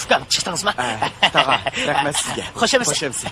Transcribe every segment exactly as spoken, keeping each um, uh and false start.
ئۇكام، چىقتىڭىزمۇ؟ ئە، تاغا، رەھمەت سىزگە. خوش ئەمىسە. خوش ئەمىسە.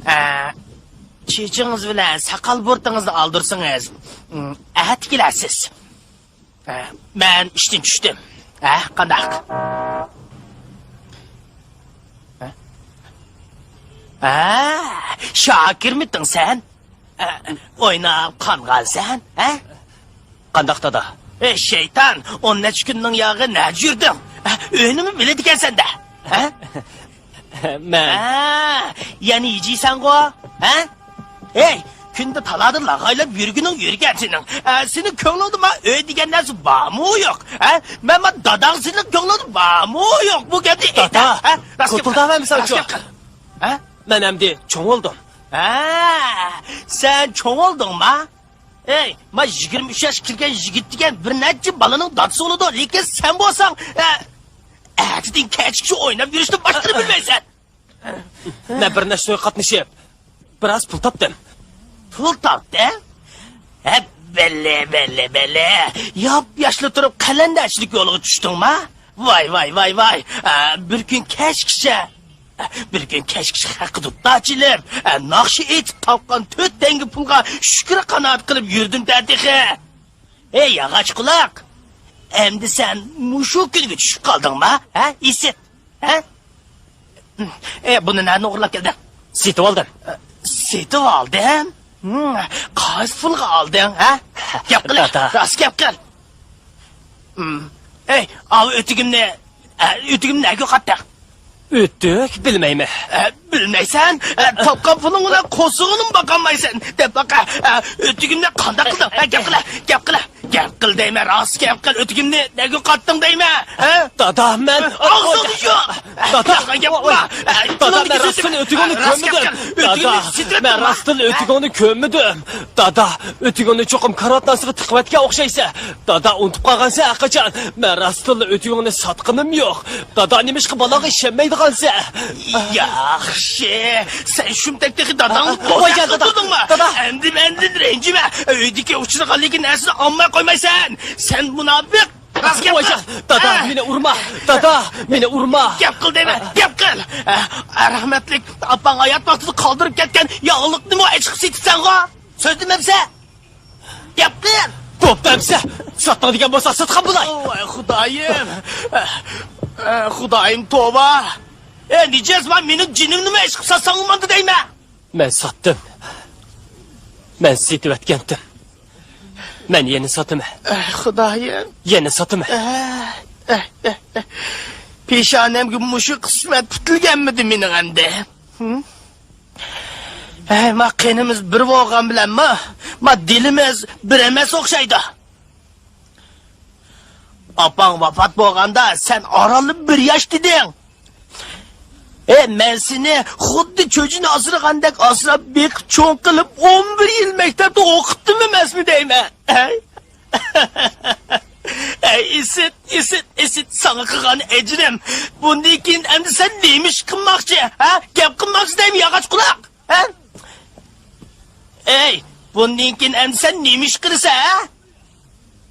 ئە، چېچىڭىز بىلەن ساقال بۇرۇتىڭىزنى ئالدۇرسىڭىز، ئەتە كېلەرسىز. ھە، مەن ئىشتىن چۈشتۈم. ھە، قانداق؟ ھە؟ ھە، شاكىرمىتىڭ سەن؟ ھە، ئويناپ قانغانسەن، ھە؟ قانداق دادا؟ ئەي شەيتان، ئون نەچچە كۈننىڭ ياغى نەدە يۈردۈڭ؟ ھە، ئۆينىمۇ بىلىدىكەنسەن-دە، ھە؟ مەن. ھە، يەنە يېيىسەنغۇ؟ ھە؟ ھەي، كۈندە تالادا لاغايلاپ يۈرگىنىڭ يۈرگەن سېنىڭ. ھە، سېنىڭ كۆڭلۈڭدە ما ئۆي دېگەن نەرسە بارمۇ يوق؟ ھە؟ مەن ما داداڭ سېنىڭ كۆڭلۈڭدە بارمۇ يوق؟ بۇ گەپنى ئېيت، دادا، ھە؟ راست گەپ قىل. توختاۋەرمىسەن راست شۇ. گەپ قىل. ھە؟ مەن ئەمدى چوڭ بولدۇم. ھە، سەن چوڭ بولدۇڭما؟ ئەي، ما يىگىرمە ئۈچ ياشقا كىرگەن يىگىت دېگەن بىر نەچچە بالىنىڭ دادىسى بولىدۇ، لېكىن سەن بولساڭ، ھە، ئەتىدىن كەچكىچە ئويناپ يۈرۈشتىن باشقىنى بىلمەيسەن. مەن بىر نەچچە تويغا قاتنىشىپ، بىراز پۇل تاپتىم. پۇل تاپتىڭ؟ ھە، بەللى، بەللى، بەللى. ياپياشلا تۇرۇپ قەلەندەرچىلىك يولىغا چۈشتۈڭما؟ ۋاي، ۋاي، ۋاي، ۋاي. ئە، بىر كۈن كەچكىچە، بىر كۈن كەچكىچە خەققە دۇتار چېلىپ، ئە، ناخشا ئېيتىپ تاپقان تۆت تەڭگە پۇلغا شۈكرى قانائەت قىلىپ يۈردۈم-دە تېخى. ئەي، ياغاچ قۇلاق! ئەمدى سەن مۇشۇ كۈنگە چۈشۈپ قالدىڭما؟ ھە، ئىسىت؟ ھە؟ ئەي، بۇنى نەدىن ئوغرىلاپ كەلدىڭ؟ سېتىۋالدىم. سېتىۋالدىڭ؟ ھىم، قايسى پۇلغا ئالدىڭ، ھە؟ گەپ قىل، دادا. راست گەپ قىل. ھىم. ئەي، ئاۋۇ ئۆتۈكۈمنى، ئە، ئۆتۈكۈمنى نەگە يوقاتتىڭ؟ ئۆتۈك بىلمەيمەن. ئە، بىلمەيسەن؟ ئە، تاپقان پۇلۇڭ بىلەن قورسىقىڭنىمۇ باقالمايسەن. دەپ باقە، ئە، ئۆتۈكۈمنى قانداق قىلدىڭ؟ ئە، گەپ قىلە، گەپ قىلە. گەپ قىل دەيمەن، راست گەپ قىل. ئۆتۈكۈمنى نەگە يوقاتتىڭ دەيمەن؟ ھە؟ دادا، مەن ئاغزىڭنى يۇم. دادا، يالغان گەپ قىلما. ئە، دادا، مەن راستتىن ئۆتۈكۈڭنى كۆرمىدىم. دادا، مەن راستتىن ئۆتۈكۈڭنى كۆرمىدىم. دادا، ئۆتۈكۈڭنى چوقۇم كارىۋات ناسىغا تىقىۋەتكەن ئوخشايسەن. دادا، ئۇنتۇپ قالغانسەن ھەرقاچان. مەن راستتىنلا ئۆتۈكۈڭنى ساتقىنىم يوق. دادا، نېمىشقا بالاڭغا ئىشەنمەيدىغانسەن؟ ياخشى، سەن شۇمتەك تېخى داداڭنى بوزەك قىلدۇرما. دادا. ئەمدى مەندىن رەنجىمە. ئۆيدىكى ئۇچرىغانلىكىن نەرسىنى ئالماي قويمايسەن. سەن مۇناپىق. راست گەپ قىل. دادا، ھە. مېنى ئۇرما. دادا، مېنى ئۇرما. گەپ قىل دەيمەن، گەپ قىل. ئە، رەھمەتلىك ئاپاڭ ھايات ۋاقتىدا قالدۇرۇپ كەتكەن ياغلىقنىمۇ ئەچىقىپ سېتىپسەنغۇ؟ سۆزلىمەمسەن؟ گەپ قىل! بوپتۇ ئەمسە! ساتتىڭ دېگەن بولسا ساتقان بولاي! ۋاي خۇدايىم! ئە، ئە، خۇدايىم توۋا! ئە، نىجەز، مانا مېنىڭ جېنىمنىمۇ ئەشقىپ ساتساڭ بولمامدۇ دەيمەن! مەن ساتتىم. مەن سېتىۋەتكەنتىم. مەن يەنە ساتىمەن. ئە، خۇدايىم! يەنە ساتىمەن. ئە، ئە، ئە، ئە. پېشانەمگە مۇشۇ قىسمەت پۈتۈلگەنمىدى مېنىڭ ئەمدى؟ ھە؟ ھەي، ما قېنىمىز بىر بولغان بىلەنمۇ، ما دىلىمىز بىر ئەمەس ئوخشايدۇ. ئاپاڭ ۋاپات بولغاندا سەن ئارانلا بىر ياش ئىدىڭ. ھەي، مەن سېنى خۇددى چۆچىنى ئاسرىغاندەك ئاسراپ، بېقىپ، چوڭ قىلىپ، ئون بىر يىل مەكتەپتە ئوقۇتتۇم ئەمەسمۇ دەيمەن. ھەي. ئەي، ئىسىت، ئىسىت، ئىسىت، ساڭا قىلغان ئەجرىم. بۇندىن كېيىن ئەمدى سەن نېمە ئىش قىلماقچى؟ ھە؟ گەپ قىلماقچى دەيمەن، ياغاچ قۇلاق. ھە؟ ئەي، بۇندىن كېيىن ئەمدى سەن نېمە ئىش قىلىسەن، ھە؟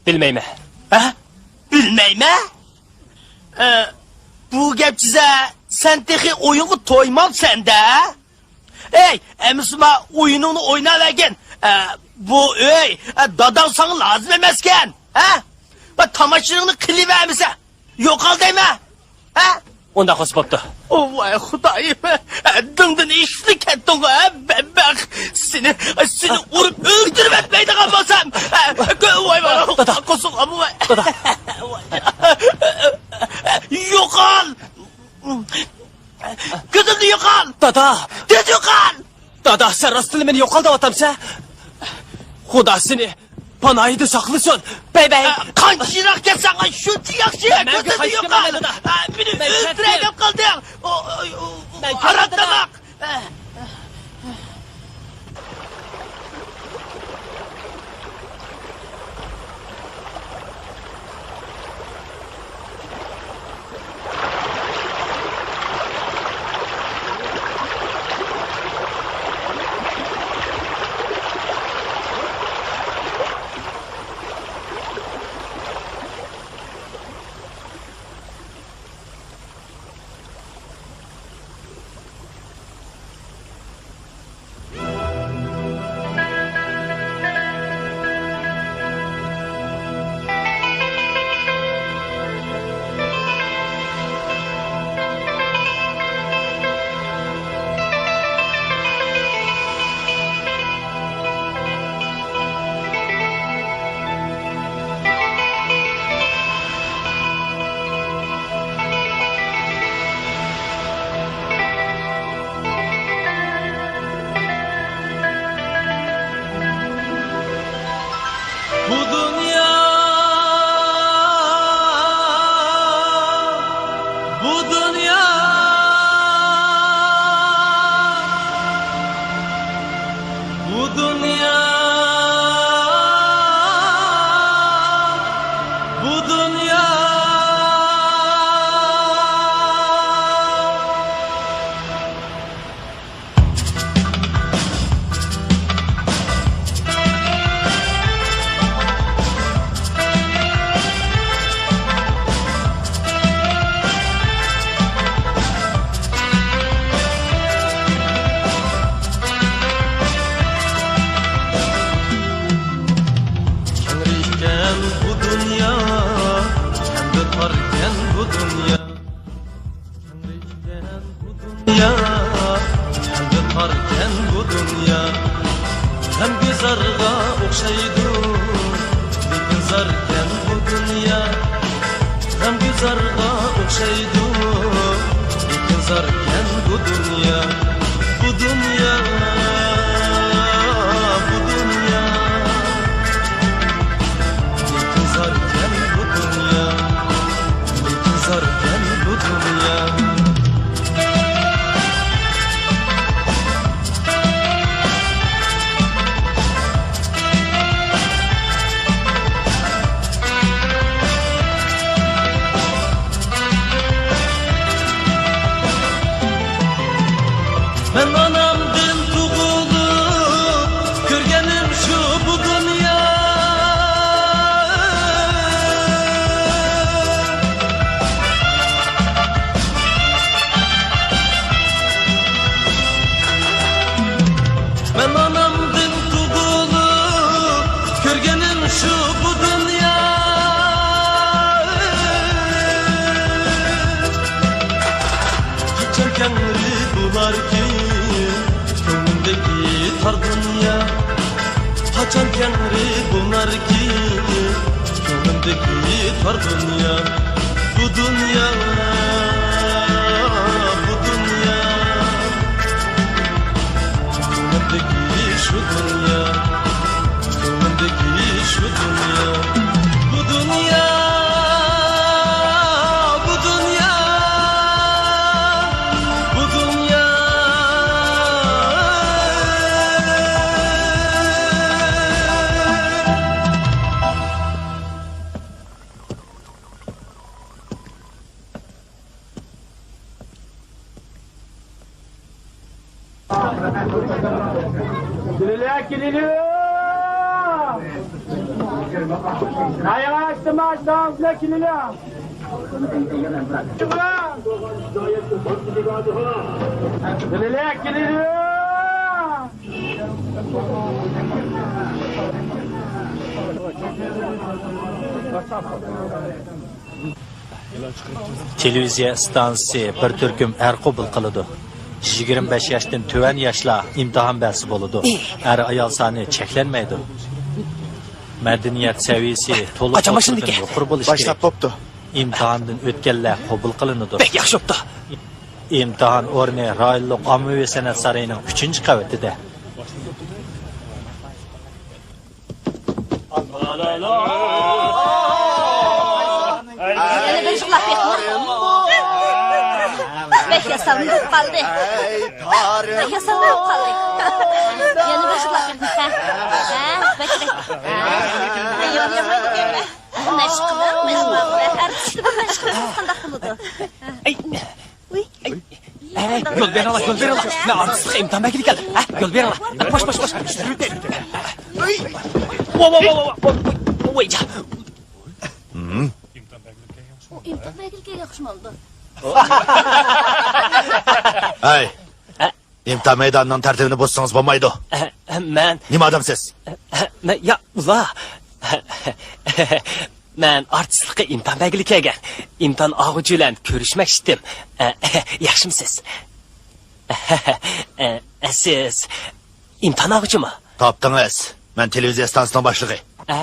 بىلمەيمەن. ھە؟ بىلمەيمەن؟ ئە، بۇ گەپچىسە، سەن تېخى ئويۇنغا تويماپسەن-دە. ئەي، ئەمىسە ما ئويۇنۇڭنى ئويناۋەرگىن. ئە، بۇ ئۆي، ئە، داداڭ ساڭا لازىم ئەمەسكەن. ھە؟ ما تاماشىنىڭنى قىلىۋەرمىسە، يوقال دەيمەن. ھە؟ ئۇنداق بولسا بوپتۇ. ئوۋاي خۇدايىم، ئە، دىڭدىن ئېشىپلا كەتتىڭغۇ، ھە، بەدبەخت. سېنى، سېنى ئۇرۇپ ئۆلتۈرۈۋەتمەيدىغان بولسام. ئە، ۋاي، ۋاي، دادا. قوسۇڭ، ۋاي. دادا. يوقال! كۆزۈمدىن يوقال! دادا! تېز يوقال! دادا، سەن راستتىنلا مېنى يوقال دەۋاتامسەن؟ خۇدا سېنى پاناھىدا ساقلىسۇن، بەي بەي. ئە، قانچە يىراق كەتسەڭ شۇنچە ياخشى. مەن كۆزۈڭنى يوقال. ئە، مېنى ئۆلتۈرەي دەپ قالدىڭ. ئۇ، ئۇ، ئۇ، مەن ئاران تاماق. ئە. بۇ دۇنيا، بۇ دۇنيا، بۇ دۇنيا، بۇ دۇنيا. كەڭرى ئىكەن بۇ دۇنيا، ھەمدە تاركەن بۇ دۇنيا. كەڭرى ئىكەن بۇ دۇنيا، ھەمدە تاركەن بۇ دۇنيا. غەمگۈزارغا ئوخشايدۇ، لېكىن زاركەن بۇ دۇنيا. غەمگۈزارغا ئوخشايدۇ، لېكىن زاركەن بۇ دۇنيا. بۇ دۇنيا، بۇ دۇنيا. لېكىن زاركەن بۇ دۇنيا. لېكىن زاركەن بۇ دۇنيا. مەن ئانامدىن تۇغۇلۇپ كۆرگىنىم شۇ بۇ دۇنيا. مەن ئانامدىن تۇغۇلۇپ كۆرگىنىم شۇ بۇ دۇنيا. قاچان كەڭرى بولاركىن كۆڭلۈمدىكى تار دۇنيا؟ قاچان كەڭرى بولاركىن كۆڭلۈمدىكى تار دۇنيا؟ بۇ دۇنيا، بۇ دۇنيا، كۆڭلۈمدىكى شۇ دۇنيا. كۆڭلۈمدىكى شۇ دۇنيا. بۇ دۇنيا، بۇ دۇنيا، بۇ دۇنيا. كېلىلە، كېلىلە! ئاياغ ئاستىما، ئاشتاغىسىلەر، كېلىلە! كېلىلە، كېلىلە! تېلېۋىزىيە ئىستانسىسى بىر تۈركۈم ئەر قوبۇل قىلىدۇ. يىگىرمە بەش ياشتىن تۆۋەن ياشلار ئىمتىھان بەرسە بولىدۇ. ئەر-ئايال سانى چەكلەنمەيدۇ. مەدەنىيەت سەۋىيەسى تولۇق ئوتتۇرىدىن يۇقىرى بولۇشى كېرەك. باشلاپ بوپتۇ. ئىمتىھاندىن ئۆتكەنلەر قوبۇل قىلىنىدۇ. بەك ياخشى بوپتۇ. ئىمتىھان ئورنى رايونلۇق ئاممىۋى سەنئەت سارىيىنىڭ ئۈچىنچى قەۋىتىدە. يەنە بىر يىغلاپ بېقىڭ. بەك ياسالما بولۇپ قالدى. ياسالما بولۇپ قالدى. يەنە بىر يىغلاپ بېقىڭ. ھە؟ ھە؟ بەك، بەك. ھە؟ يولىيالمايدىكەنمەن. مەشىق قىلىڭ، مەشىق قىلىڭ. ئارتىسلار بىلەن مەشىق قىلسىڭىز قانداق بولىدۇ؟ ئەي. ئۇي. ئەي، يول بېرىڭلار، يول بېرىڭلار. مەن ئارتىسلىققا ئىمتىھان بەرگىلى كەلدىم. ھە، يول بېرىڭلار. پوش، پوش، پوش. ۋا، ۋا، ۋا، ۋا. ۋاي جان. ئۇ ئىمتىھان بەرگىلى كەلگەن ئوخشىمامدۇ؟ ھەي. ئىمتىھان مەيدانىنىڭ تەرتىپىنى بۇزسىڭىز بولمايدۇ. ئە، ئە، مەن نېمە ئادەمسىز؟ ئە، ئە، مەن، يا، ئۇلا. مەن ئارتىسلىققا ئىمتىھان بەرگىلى كەلگەن. ئىمتىھان ئالغۇچى بىلەن كۆرۈشمەكچىدىم. ئە، ئە، ياخشىمۇسىز؟ ئە، ئە، سىز ئىمتىھان ئالغۇچىمۇ؟ تاپتىڭىز. مەن تېلېۋىزىيە ئىستانسىسىنىڭ باشلىقى. ئە،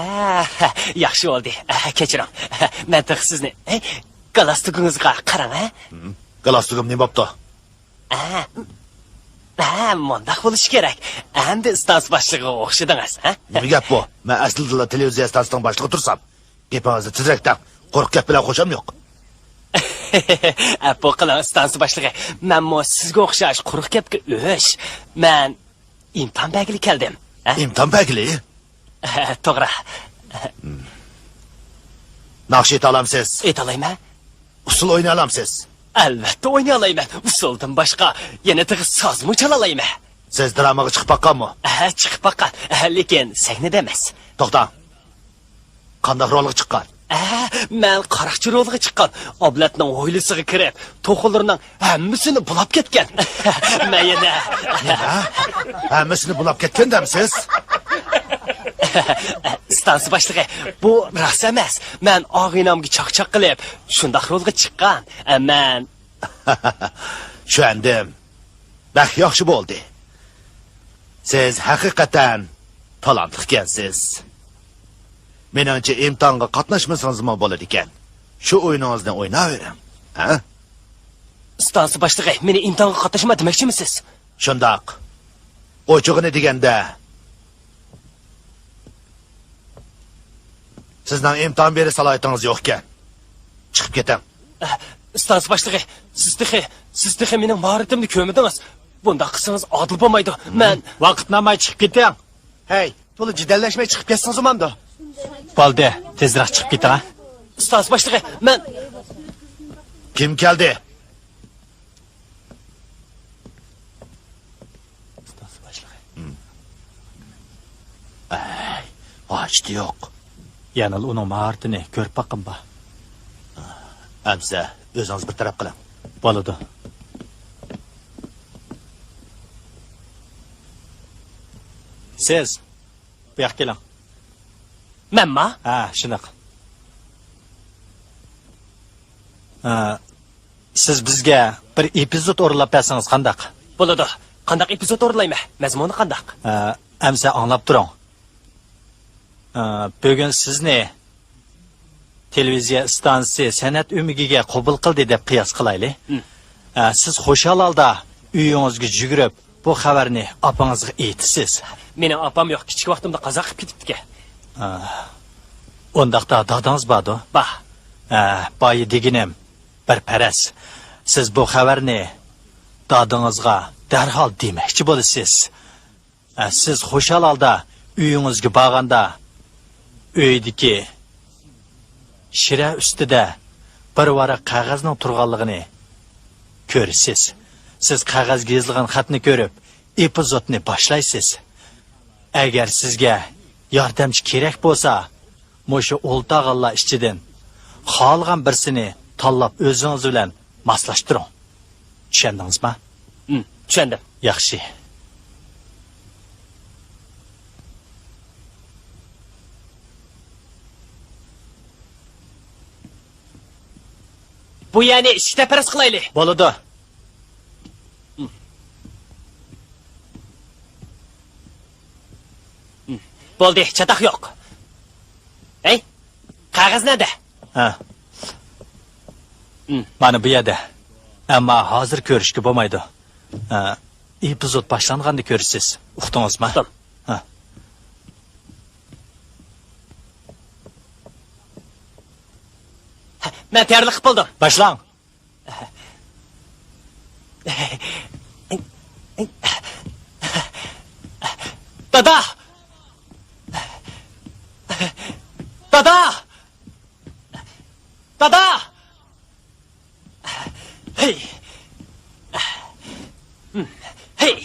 ياخشى بولدى. ئە، كەچۈرۈڭ. مەن تېخى سىزنى، ئە، گالستۇكىڭىزغا قاراڭ، ھە؟ ھىم، گالستۇكۇم نېمە بوپتۇ؟ ھە، ھە، مۇنداق بولۇشى كېرەك. ئەمدى ئىستانسا باشلىقىغا ئوخشىدىڭىز، ھە؟ نېمە گەپ بۇ؟ مەن ئەسلىدىلا تېلېۋىزىيە ئىستانسىسىنىڭ باشلىقى تۇرسام. گېپىڭىزنى تېزرەك دەڭ. قۇرۇق گەپ بىلەن خۇشام يوق. ئەپۇ قىلىڭ، ئىستانسا باشلىقى. مەنمۇ سىزگە ئوخشاش قۇرۇق گەپكە ئۆچ. مەن ئىمتىھان بەرگىلى كەلدىم. ھە؟ ئىمتىھان بەرگىلى؟ توغرا. ناخشا ئېيتالامسىز؟ ئېيتالايمەن. ئۇسسۇل ئوينىيالامسىز؟ ئەلۋەتتە ئوينىيالايمەن. ئۇسسۇلدىن باشقا يەنە تېخى سازمۇ چالالايمەن. سىز درامىغا چىقىپ باققانمۇ؟ ھە، چىقىپ باققان. ھە، لېكىن سەھنىدە ئەمەس. توختاڭ. قانداق رولغا چىققان؟ ھە، مەن قاراقچى رولىغا چىققان. ئابلەتنىڭ ھويلىسىغا كىرىپ، توخۇلىرىنىڭ ھەممىسىنى بۇلاپ كەتكەن. مەن يەنە. نېمە؟ ھەممىسىنى بۇلاپ كەتكەن دەمسىز؟ ئىستانسا باشلىقى، بۇ راست ئەمەس. مەن ئاغىنەمگە چاقچاق قىلىپ، شۇنداق رولغا چىققان. ئە، مەن. چۈشەندىم. بەك ياخشى بولدى. سىز ھەقىقەتەن تالانتلىقكەنسىز. مېنىڭچە، ئىمتىھانغا قاتناشمىسىڭىزمۇ بولىدىكەن. شۇ ئويۇنىڭىزنى ئويناۋېرىڭ. ھە؟ ئىستانسا باشلىقى، مېنى ئىمتىھانغا قاتناشما دېمەكچىمىسىز؟ شۇنداق. ئوچۇقىنى دېگەندە، سىزنىڭ ئىمتىھان بېرىش سالاھىيىتىڭىز يوقكەن. چىقىپ كېتىڭ. ئە، ئىستانسا باشلىقى، سىز تېخى، سىز تېخى مېنىڭ ماھارىتىمنى كۆرمىدىڭىز. بۇنداق قىلسىڭىز ئادىل بولمايدۇ. مەن ۋاقىت ناماي چىقىپ كېتىڭ. ھەي، تولا جېدەللەشمەي چىقىپ كەتسىڭىز بولمامدۇ؟ بولدى، تېزرەك چىقىپ كېتىڭ، ھە؟ ئىستانسا باشلىقى، مەن. كىم كەلدى؟ ئىستانسا باشلىقى. ئەي، ھاجىتى يوق. يەنىلا ئۇنىڭ ماھارىتىنى كۆرۈپ باققىنى بار. ئەمسە ئۆزىڭىز بىر تەرەپ قىلىڭ. بولىدۇ. سىز بۇ ياققا كېلىڭ. مەنما؟ ھە، شۇنداق. ھە، سىز بىزگە بىر ئېپىزود ئورۇنلاپ بەرسىڭىز قانداق؟ بولىدۇ. قانداق ئېپىزود ئورۇنلايمەن؟ مەزمۇنى قانداق؟ ھە، ئەمسە ئاڭلاپ تۇرۇڭ. ھە، بۈگۈن سىزنى تېلېۋىزىيە ئىستانسىسى سەنئەت ئۆمىكىگە قوبۇل قىلدى دەپ قىياس قىلايلى. ھە، سىز خۇشال ھالدا ئۆيىڭىزگە يۈگۈرۈپ، بۇ خەۋەرنى ئاپىڭىزغا ئېيتىسىز. مېنىڭ ئاپام يوق، كىچىك ۋاقتىمدا قازا قىلىپ كېتىپتىكەن. ئا، ئۇنداقتا دادىڭىز باردۇ؟ بار. ئا، بايا دېگىنىم بىر پەرەز. سىز بۇ خەۋەرنى دادىڭىزغا دەرھال دېمەكچى بولىسىز. ئا، سىز خۇشال ھالدا ئۆيىڭىزگە بارغاندا، ئۆيدىكى شىرە ئۈستىدە بىر ۋاراق قەغەزنىڭ تۇرغانلىقىنى كۆرىسىز. سىز قەغەزگە يېزىلغان خەتنى كۆرۈپ، ئېپىزودنى باشلايسىز. ئەگەر سىزگە ياردەمچى كېرەك بولسا، مۇشۇ ئولتۇرغانلار ئىچىدىن خالىغان بىرسىنى تاللاپ ئۆزىڭىز بىلەن ماسلاشتۇرۇڭ. چۈشەندىڭىزما؟ ھىم، چۈشەندىم. ياخشى. بۇ يەرنى ئىككىگە پەرەز قىلايلى. بولىدۇ. بولدى، چاتاق يوق. ھەي، قەغەز نەدە؟ ھە. مانا بۇ يەردە. ئەمما ھازىر كۆرۈشكە بولمايدۇ. ھە، ئېپىزود باشلانغاندا كۆرىسىز. ئۇقتىڭىزما؟ ئۇقتۇم. ھە. مەن تەييارلىق قىلىپ بولدۇم. باشلاڭ. دادا! دادا! دادا! ھەي! ھەي! ھەي!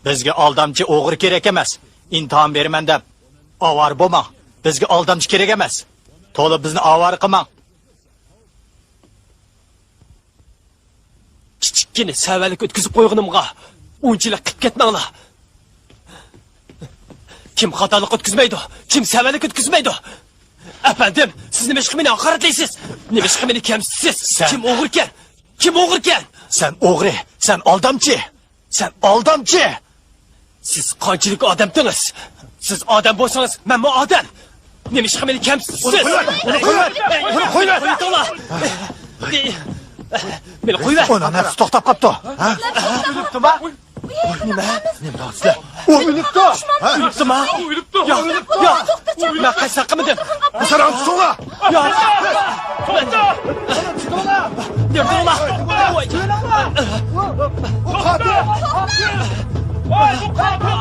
بىزگە ئالدامچى ئوغرى كېرەك ئەمەس. ئىمتىھان بېرىمەن دەپ ئاۋارە بولماڭ. بىزگە ئالدامچى كېرەك ئەمەس. تولا بىزنى ئاۋارە قىلماڭ. كىچىككىنە سەۋەنلىك ئۆتكۈزۈپ قويغىنىمغا ئۇنچىلىك قىپ كەتمەڭلار. كىم خاتالىق ئۆتكۈزمەيدۇ؟ كىم سەۋەنلىك ئۆتكۈزمەيدۇ؟ ئەپەندىم، سىز نېمىشقا مېنى ھاقارەتلەيسىز؟ نېمىشقا مېنى كەمسىتىسىز؟ سەن كىم ئوغرىكەن؟ كىم ئوغرىكەن؟ سەن ئوغرى، سەن ئالدامچى! سەن ئالدامچى! سىز قانچىلىك ئادەمتىڭىز؟ سىز ئادەم بولسىڭىز، مەنمۇ ئادەم! نېمىشقا مېنى كەمسىتىسىز؟ ئۇنى قويۇۋەت! ئۇنى قويۇۋەت! ئۇنى قويۇۋەت! قويۇۋېتىڭلار! مېنى قويۇۋەت! ئۇنىڭ نەپسى توختاپ قاپتۇ. ھە؟ ئۆلۈپتۇما؟ نېمە؟ نېمە دەۋاتىسىلەر؟ ئۇ ئۆلۈپتۇ! ھە؟ ئۆلۈپتۇما؟ ئۆلۈپتۇ! ياق! ياق! مەن قەستەن قىلمىدىم! ساراڭ تۇتۇڭلار! ياق! توختا! توختا! نېمە قىلدىڭلار؟ ۋاي! توختا! ۋاي، بۇ قاتىل! ۋاي، بۇ قاتىل!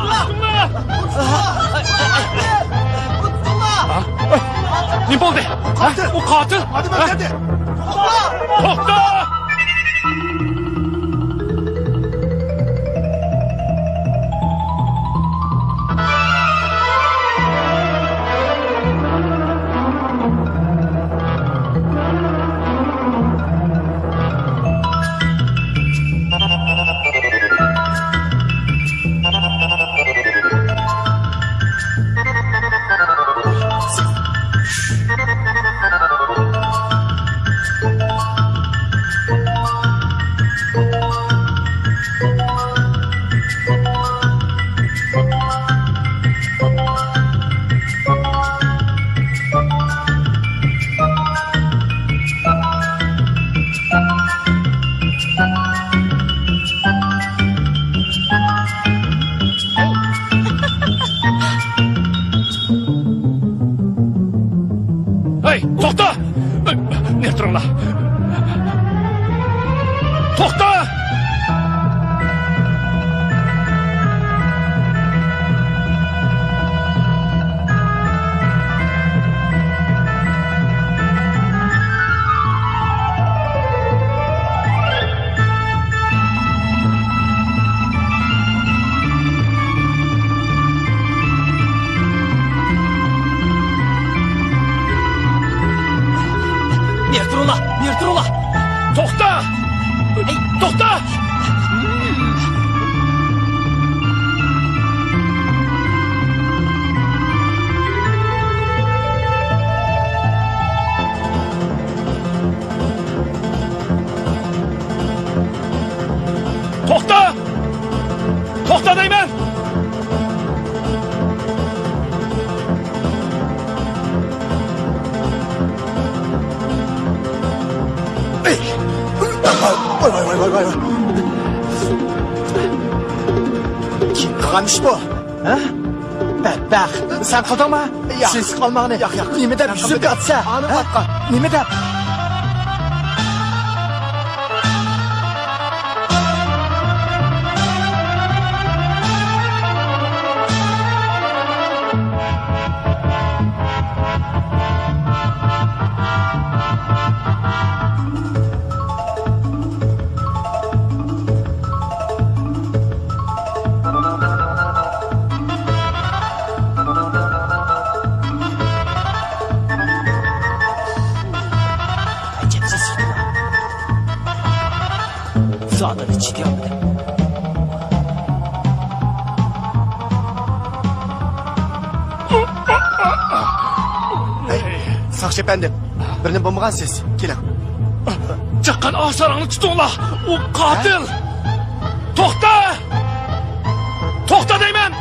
نېمە بولدى؟ ھە؟ ئۇ قاتىل! ئادەم ئۆلتۈردى! توختا! ھەي، توختا! نېرى تۇرۇڭلار! توختا! نېرى تۇرۇڭلار! نېرى تۇرۇڭلار! توختا! ھەي، توختا! توختا! توختا دەيمەن! ۋاي، ۋاي، ۋاي، ۋاي، ۋاي. كىم قىلغان ئىش بۇ؟ ھە؟ بەتبەخت، سەن قىلدىڭمۇ؟ ياق. سېسىق ئالماغنى. ياق، ياق. نېمە دەپ يۈزۈمگە ئاتسا؟ ھە؟ نېمە دەپ؟ زادىلا چىدىيالمىدىم. ھەي، ياخشى ئەپەندىم، بىر نېمە بولمىغانسىز، كېلىڭ. چاققان ئاسارىڭنى تۇتۇڭلار، ئۇ قاتىل! توختا! توختا دەيمەن!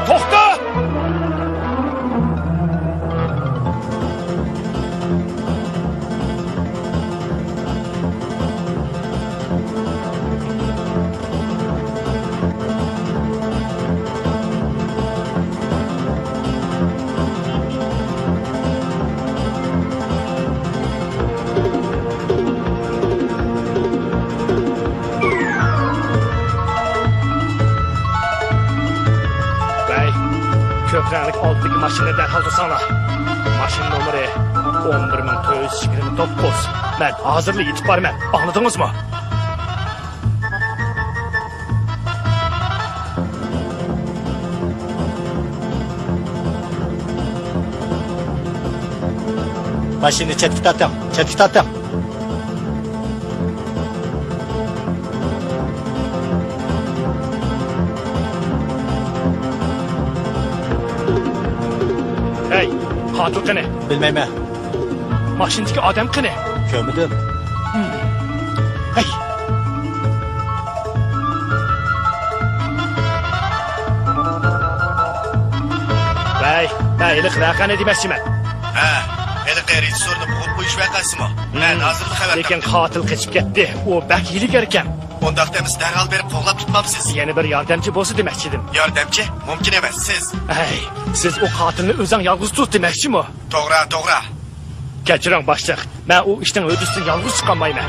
توختا! ۋەي، كۆك رەڭلىك ئالدىدىكى ماشىنىنى دەرھال توساڭلار. ماشىنا نومۇرى ئون بىر مىڭ تۆت يۈز يىگىرمە توققۇز. مەن ھازىرلا يېتىپ بارىمەن. ئاڭلىدىڭىزمۇ؟ ماشىنىنى چەتكە تارتىڭ، چەتكە تارتىڭ. ھەي، قاتىل قېنى؟ بىلمەيمەن. ماشىنىدىكى ئادەم قېنى؟ كۆرمىدىم. ھەي! ۋەي، مەن ھېلىقى ۋەقەنى دېمەكچىمەن. ھە، ھېلىقى رېژىسسورنى بوغۇپ قويۇش ۋەقەسىمۇ؟ مەن ھازىرلا خەۋەر لېكىن تاپتىم. قاتىل قېچىپ كەتتى. ئۇ بەك ھىيلىگەر ئىكەن. ئۇنداقتا بىز دەرھال بېرىپ قوغلاپ تۇتمامسىز؟ يەنە بىر ياردەمچى بولسا دېمەكچىدىم. ياردەمچى؟ مۇمكىن ئەمەس، سىز. ھەي، سىز ئۇ قاتىلنى ئۆزۈڭ يالغۇز تۇت دېمەكچىمۇ؟ توغرا، توغرا. كەچۈرۈڭ باشلىق، مەن ئۇ ئىشنىڭ ھۆددىسىدىن يالغۇز چىقالمايمەن.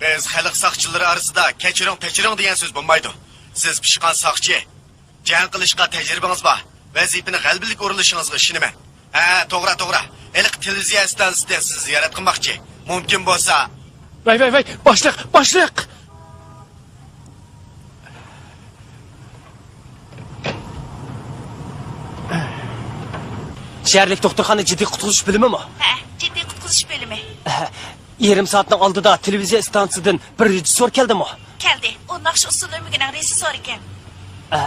بىز خەلق ساقچىلىرى ئارىسىدا كەچۈرۈڭ، پەچۈرۈڭ دېگەن سۆز بولمايدۇ. سىز پىشقان ساقچى. جەڭ قىلىشقا تەجرىبىڭىز بار. ۋەزىپىنى غەلىبىلىك ئورۇنلىشىڭىزغا ئىشىنىمەن. ھە، توغرا، توغرا. ھېلىقى تېلېۋىزىيە ئىستانسىسىدىن سىزنى زىيارەت قىلماقچى. مۇمكىن بولسا. ۋەي، ۋەي، ۋەي، باشلىق، باشلىق! شەھەرلىك دوختۇرخانا جىددىي قۇتقۇزۇش بۆلۈمىمۇ؟ ھە، جىددىي قۇتقۇزۇش بۆلۈمى. ھە، يېرىم سائەتنىڭ ئالدىدا تېلېۋىزىيە ئىستانسىسىدىن بىر رېژىسسور كەلدىمۇ؟ كەلدى. ئۇ ناخشا ئۇسسۇل ئۆمىكىنىڭ رېژىسسورى ئىكەن. ئە؟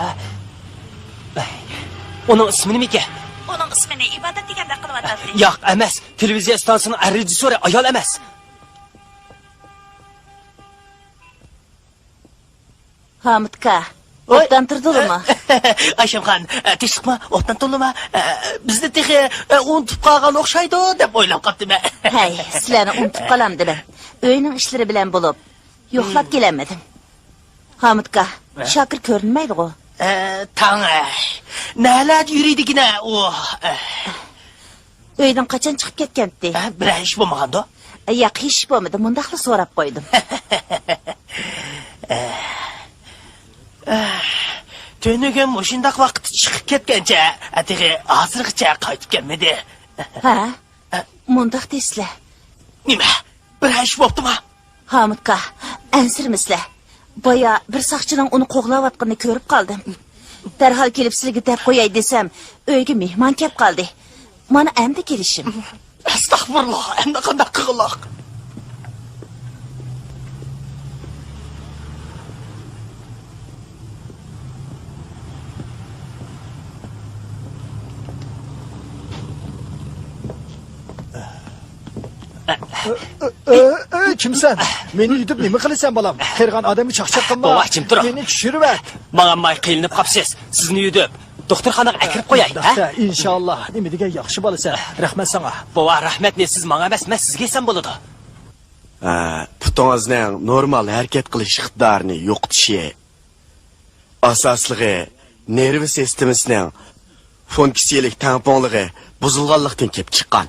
ئۇنىڭ ئىسمى نېمىكەن؟ ئۇنىڭ ئىسمىنى ئىبادەت دېگەندەك قىلىۋاتاتتى. ياق، ئەمەس. تېلېۋىزىيە ئىستانسىسىنىڭ رېژىسسورى ئايال ئەمەس. ھامۇتكا، ۋاي. ئوبدان تۇردۇلىما؟ ئايشەمخان، ئە، تىنچلىقما؟ ئوبدان تۇردۇلىما؟ ئە، بىزنى تېخى، ئە، ئۇنتۇپ قالغان ئوخشايدۇ دەپ ئويلاپ قاپتىمەن. ھەي، سىلەرنى ئۇنتۇپ قالامدىمەن؟ ئۆينىڭ ئىشلىرى بىلەن بولۇپ، يوقلاپ كېلەلمىدىم. ھامۇتكا، ھە؟ شاكىر كۆرۈنمەيدىغۇ؟ ئە، تاڭ، ئەي. نەلەردە يۈرىدىكىنە ئۇ؟ ئە. ئۆيدىن قاچان چىقىپ كەتكەنتى؟ ئە، بىرەر ئىش بولمىغاندۇ؟ ياق، ھېچ ئىش بولمىدى، مۇنداقلا سوراپ قويدۇم. تۈنۈگۈن مۇشۇنداق ۋاقىتتا چىقىپ كەتكەنچە، تېخى ھازىرغىچە قايتىپ كەلمىدى. ھە؟ مۇنداق دەيسىلە. نېمە؟ بىرەر ئىش بوپتۇما؟ ھامۇتكا، ئەنسىرىمىسىلە. بايا بىر ساقچىنىڭ ئۇنى قوغلاۋاتقىنىنى كۆرۈپ قالدىم. دەرھال كېلىپ سىلىگە دەپ قوياي دېسەم، ئۆيگە مېھمان كەپ قالدى. مانا ئەمدى كېلىشىم. ئەستەغپۇرۇللا، ئەمدى قانداق قىلغۇلۇق؟ ئۆ، ئۆ، ئۆ، كىمسەن؟ مېنى يۈدۈپ نېمە قىلىسەن، بالام؟ قېرىغان ئادەمگە چاقچاق قىلما. بوۋا، جىم تۇرۇڭ. مېنى چۈشۈرۈۋەت. ماڭالماي قىينىلىپ قاپسىز. سىزنى يۈدۈپ، دوختۇرخانىغا ئەكىرىپ قوياي، ھە؟ ئۇنداقتا، ئىنشاللا، نېمە دېگەن ياخشى بالىسەن. رەھمەت ساڭا. بوۋا، رەھمەتنى سىز ماڭا ئەمەس، مەن سىزگە ئېيتسام بولىدۇ. ھە، پۇتىڭىزنىڭ نورمال ھەرىكەت قىلىش ئىقتىدارىنى يوقىتىشى، ئاساسلىقى نېرۋا سىستېمىسىنىڭ فۇنكسىيەلىك تەڭپۇڭلۇقى بۇزۇلغانلىقتىن كېلىپ چىققان.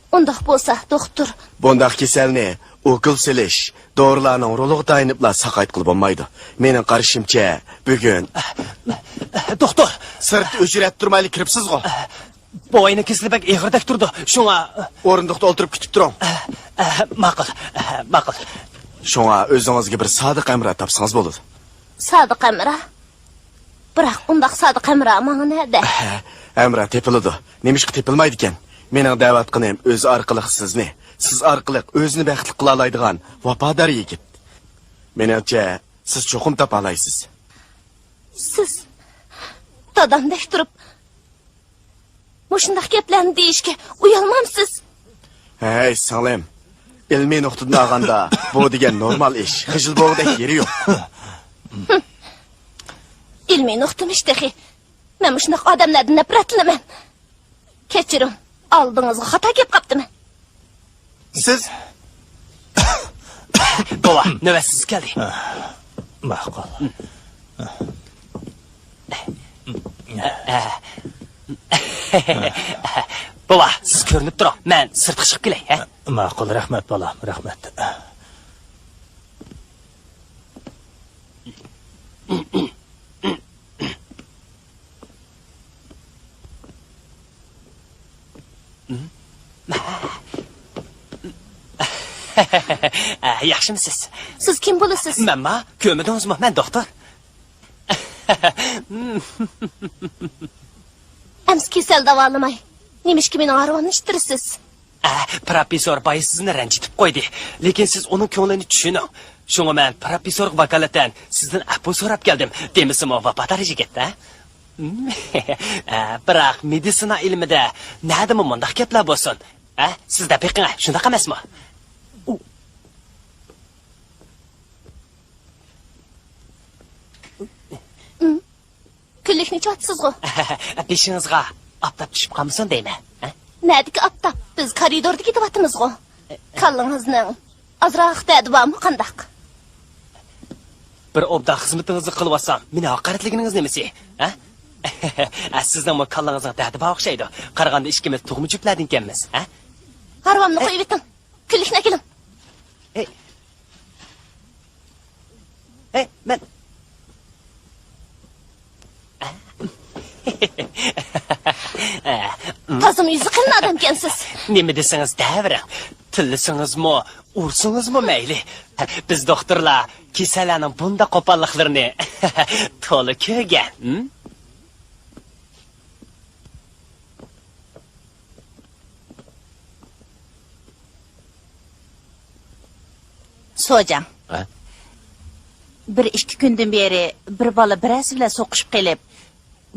ئۇنداق بولسا، دوختۇر. بۇنداق كېسەلنى ئوكۇل سېلىش، دورىلارنىڭ رولىغا تايىنىپلا ساقايتقىلى بولمايدۇ. مېنىڭ قارىشىمچە، بۈگۈن. دوختۇر! سىرتتا ئۆچرەتتۈرمەيلا كىرىپسىزغۇ؟ بوۋاينىڭ كېسىلى بەك ئېغىردەك تۇرىدۇ، شۇڭا. ئورۇندۇقتا ئولتۇرۇپ كۈتۈپ تۇرۇڭ. ماقۇل، ماقۇل. شۇڭا ئۆزىڭىزگە بىر سادىق ھەمراھ تاپسىڭىز بولىدۇ. سادىق ھەمراھ؟ بىراق ئۇنداق سادىق ھەمراھ ماڭا نەدە؟ ھەمراھ تېپىلىدۇ. نېمىشقا تېپىلمايدىكەن؟ مېنىڭ دەۋاتقىنىم ئۆزى ئارقىلىق سىزنى، سىز ئارقىلىق ئۆزىنى بەختلىك قىلالايدىغان ۋاپادار يىگىت. مېنىڭچە، سىز چوقۇم تاپالايسىز. سىز دادامدەك تۇرۇپ، مۇشۇنداق گەپلەرنى دېيىشكە ئۇيالمامسىز؟ ھەي، سىڭلىم، ئىلمىي نۇقتىدىن ئالغاندا، بۇ دېگەن نورمال ئىش، خىجىل بولغۇدەك يېرى يوق. ئىلمىي نۇقتىمىش تېخى. مەن مۇشۇنداق ئادەملەردىن نەپرەتلىنىمەن. كەچۈرۈڭ، ئالدىڭىزغا خاتا كەپ قاپتىمەن. سىز بوۋا، نۆۋەت سىز كەلدى. ماقۇل. بوۋا، سىز كۆرۈنۈپ تۇرۇڭ، مەن سىرتقا چىقىپ كېلەي، ھە؟ ماقۇل، رەھمەت، بالام، رەھمەت. ياخشىمۇسىز؟ سىز كىم بولىسىز؟ مەنما؟ كۆرمىدىڭىزمۇ؟ مەن دوختۇر. ئەمسە كېسەل داۋالىماي، نېمىشقا مېنىڭ ھارۋامنى ئىتتىرىسىز؟ ئە، پىروفېسسور بايا سىزنى رەنجىتىپ قويدى. لېكىن سىز ئۇنىڭ كۆڭلىنى چۈشىنىڭ. شۇڭا مەن پىروفېسسورغا ۋاكالىتەن سىزدىن ئەپۇ سوراپ كەلدىم. دېمىسىمۇ ۋاپادار يىگىت، ھە؟ ئە، بىراق مېدىتسىنا ئىلمىدە نەدىمۇ مۇنداق گەپلەر بولسۇن؟ ھە؟ سىز دەپ بېقىڭ، شۇنداق ئەمەسمۇ؟ كۈنلۈكنى ئىچىۋاتىسىزغۇ؟ بېشىڭىزغا ئاپتاپ چۈشۈپ قالمىسۇن دەيمەن. ھە؟ نەدىكى ئاپتاپ؟ بىز كارىدوردا كېتىۋاتىمىزغۇ. كاللىڭىزنىڭ ئازراق دەردى بارمۇ قانداق؟ بىر ئوبدان خىزمىتىڭىزنى قىلىۋاتسام، مېنى ھاقارەتلىگىنىڭىز نېمىسى؟ ھە؟ سىزنىڭمۇ كاللىڭىزنىڭ دەردى بار ئوخشايدۇ. قارىغاندا ئىككىمىز تۇغما جۈپلەردىن ئىكەنمىز. ھە؟ ھارۋامنى قويۇۋېتىڭ. كۈنلۈكنى ئەكېلىڭ. ھەي. ھەي، مەن. تازىمۇ يۈزى قېلىن ئادەمكەنسىز. نېمە دېسىڭىز دەۋېرىڭ. تىللىسىڭىزمۇ، ئۇرسىڭىزمۇ مەيلى. بىز دوختۇرلار كېسەللەرنىڭ بۇنداق قوپاللىقلىرىنى تولا كۆرگەن. ھىم؟ سوجاڭ. ھە؟ بىر ئىككى كۈندىن بېرى بىر بالا بىرەرسى بىلەن سوقۇشۇپ قېلىپ،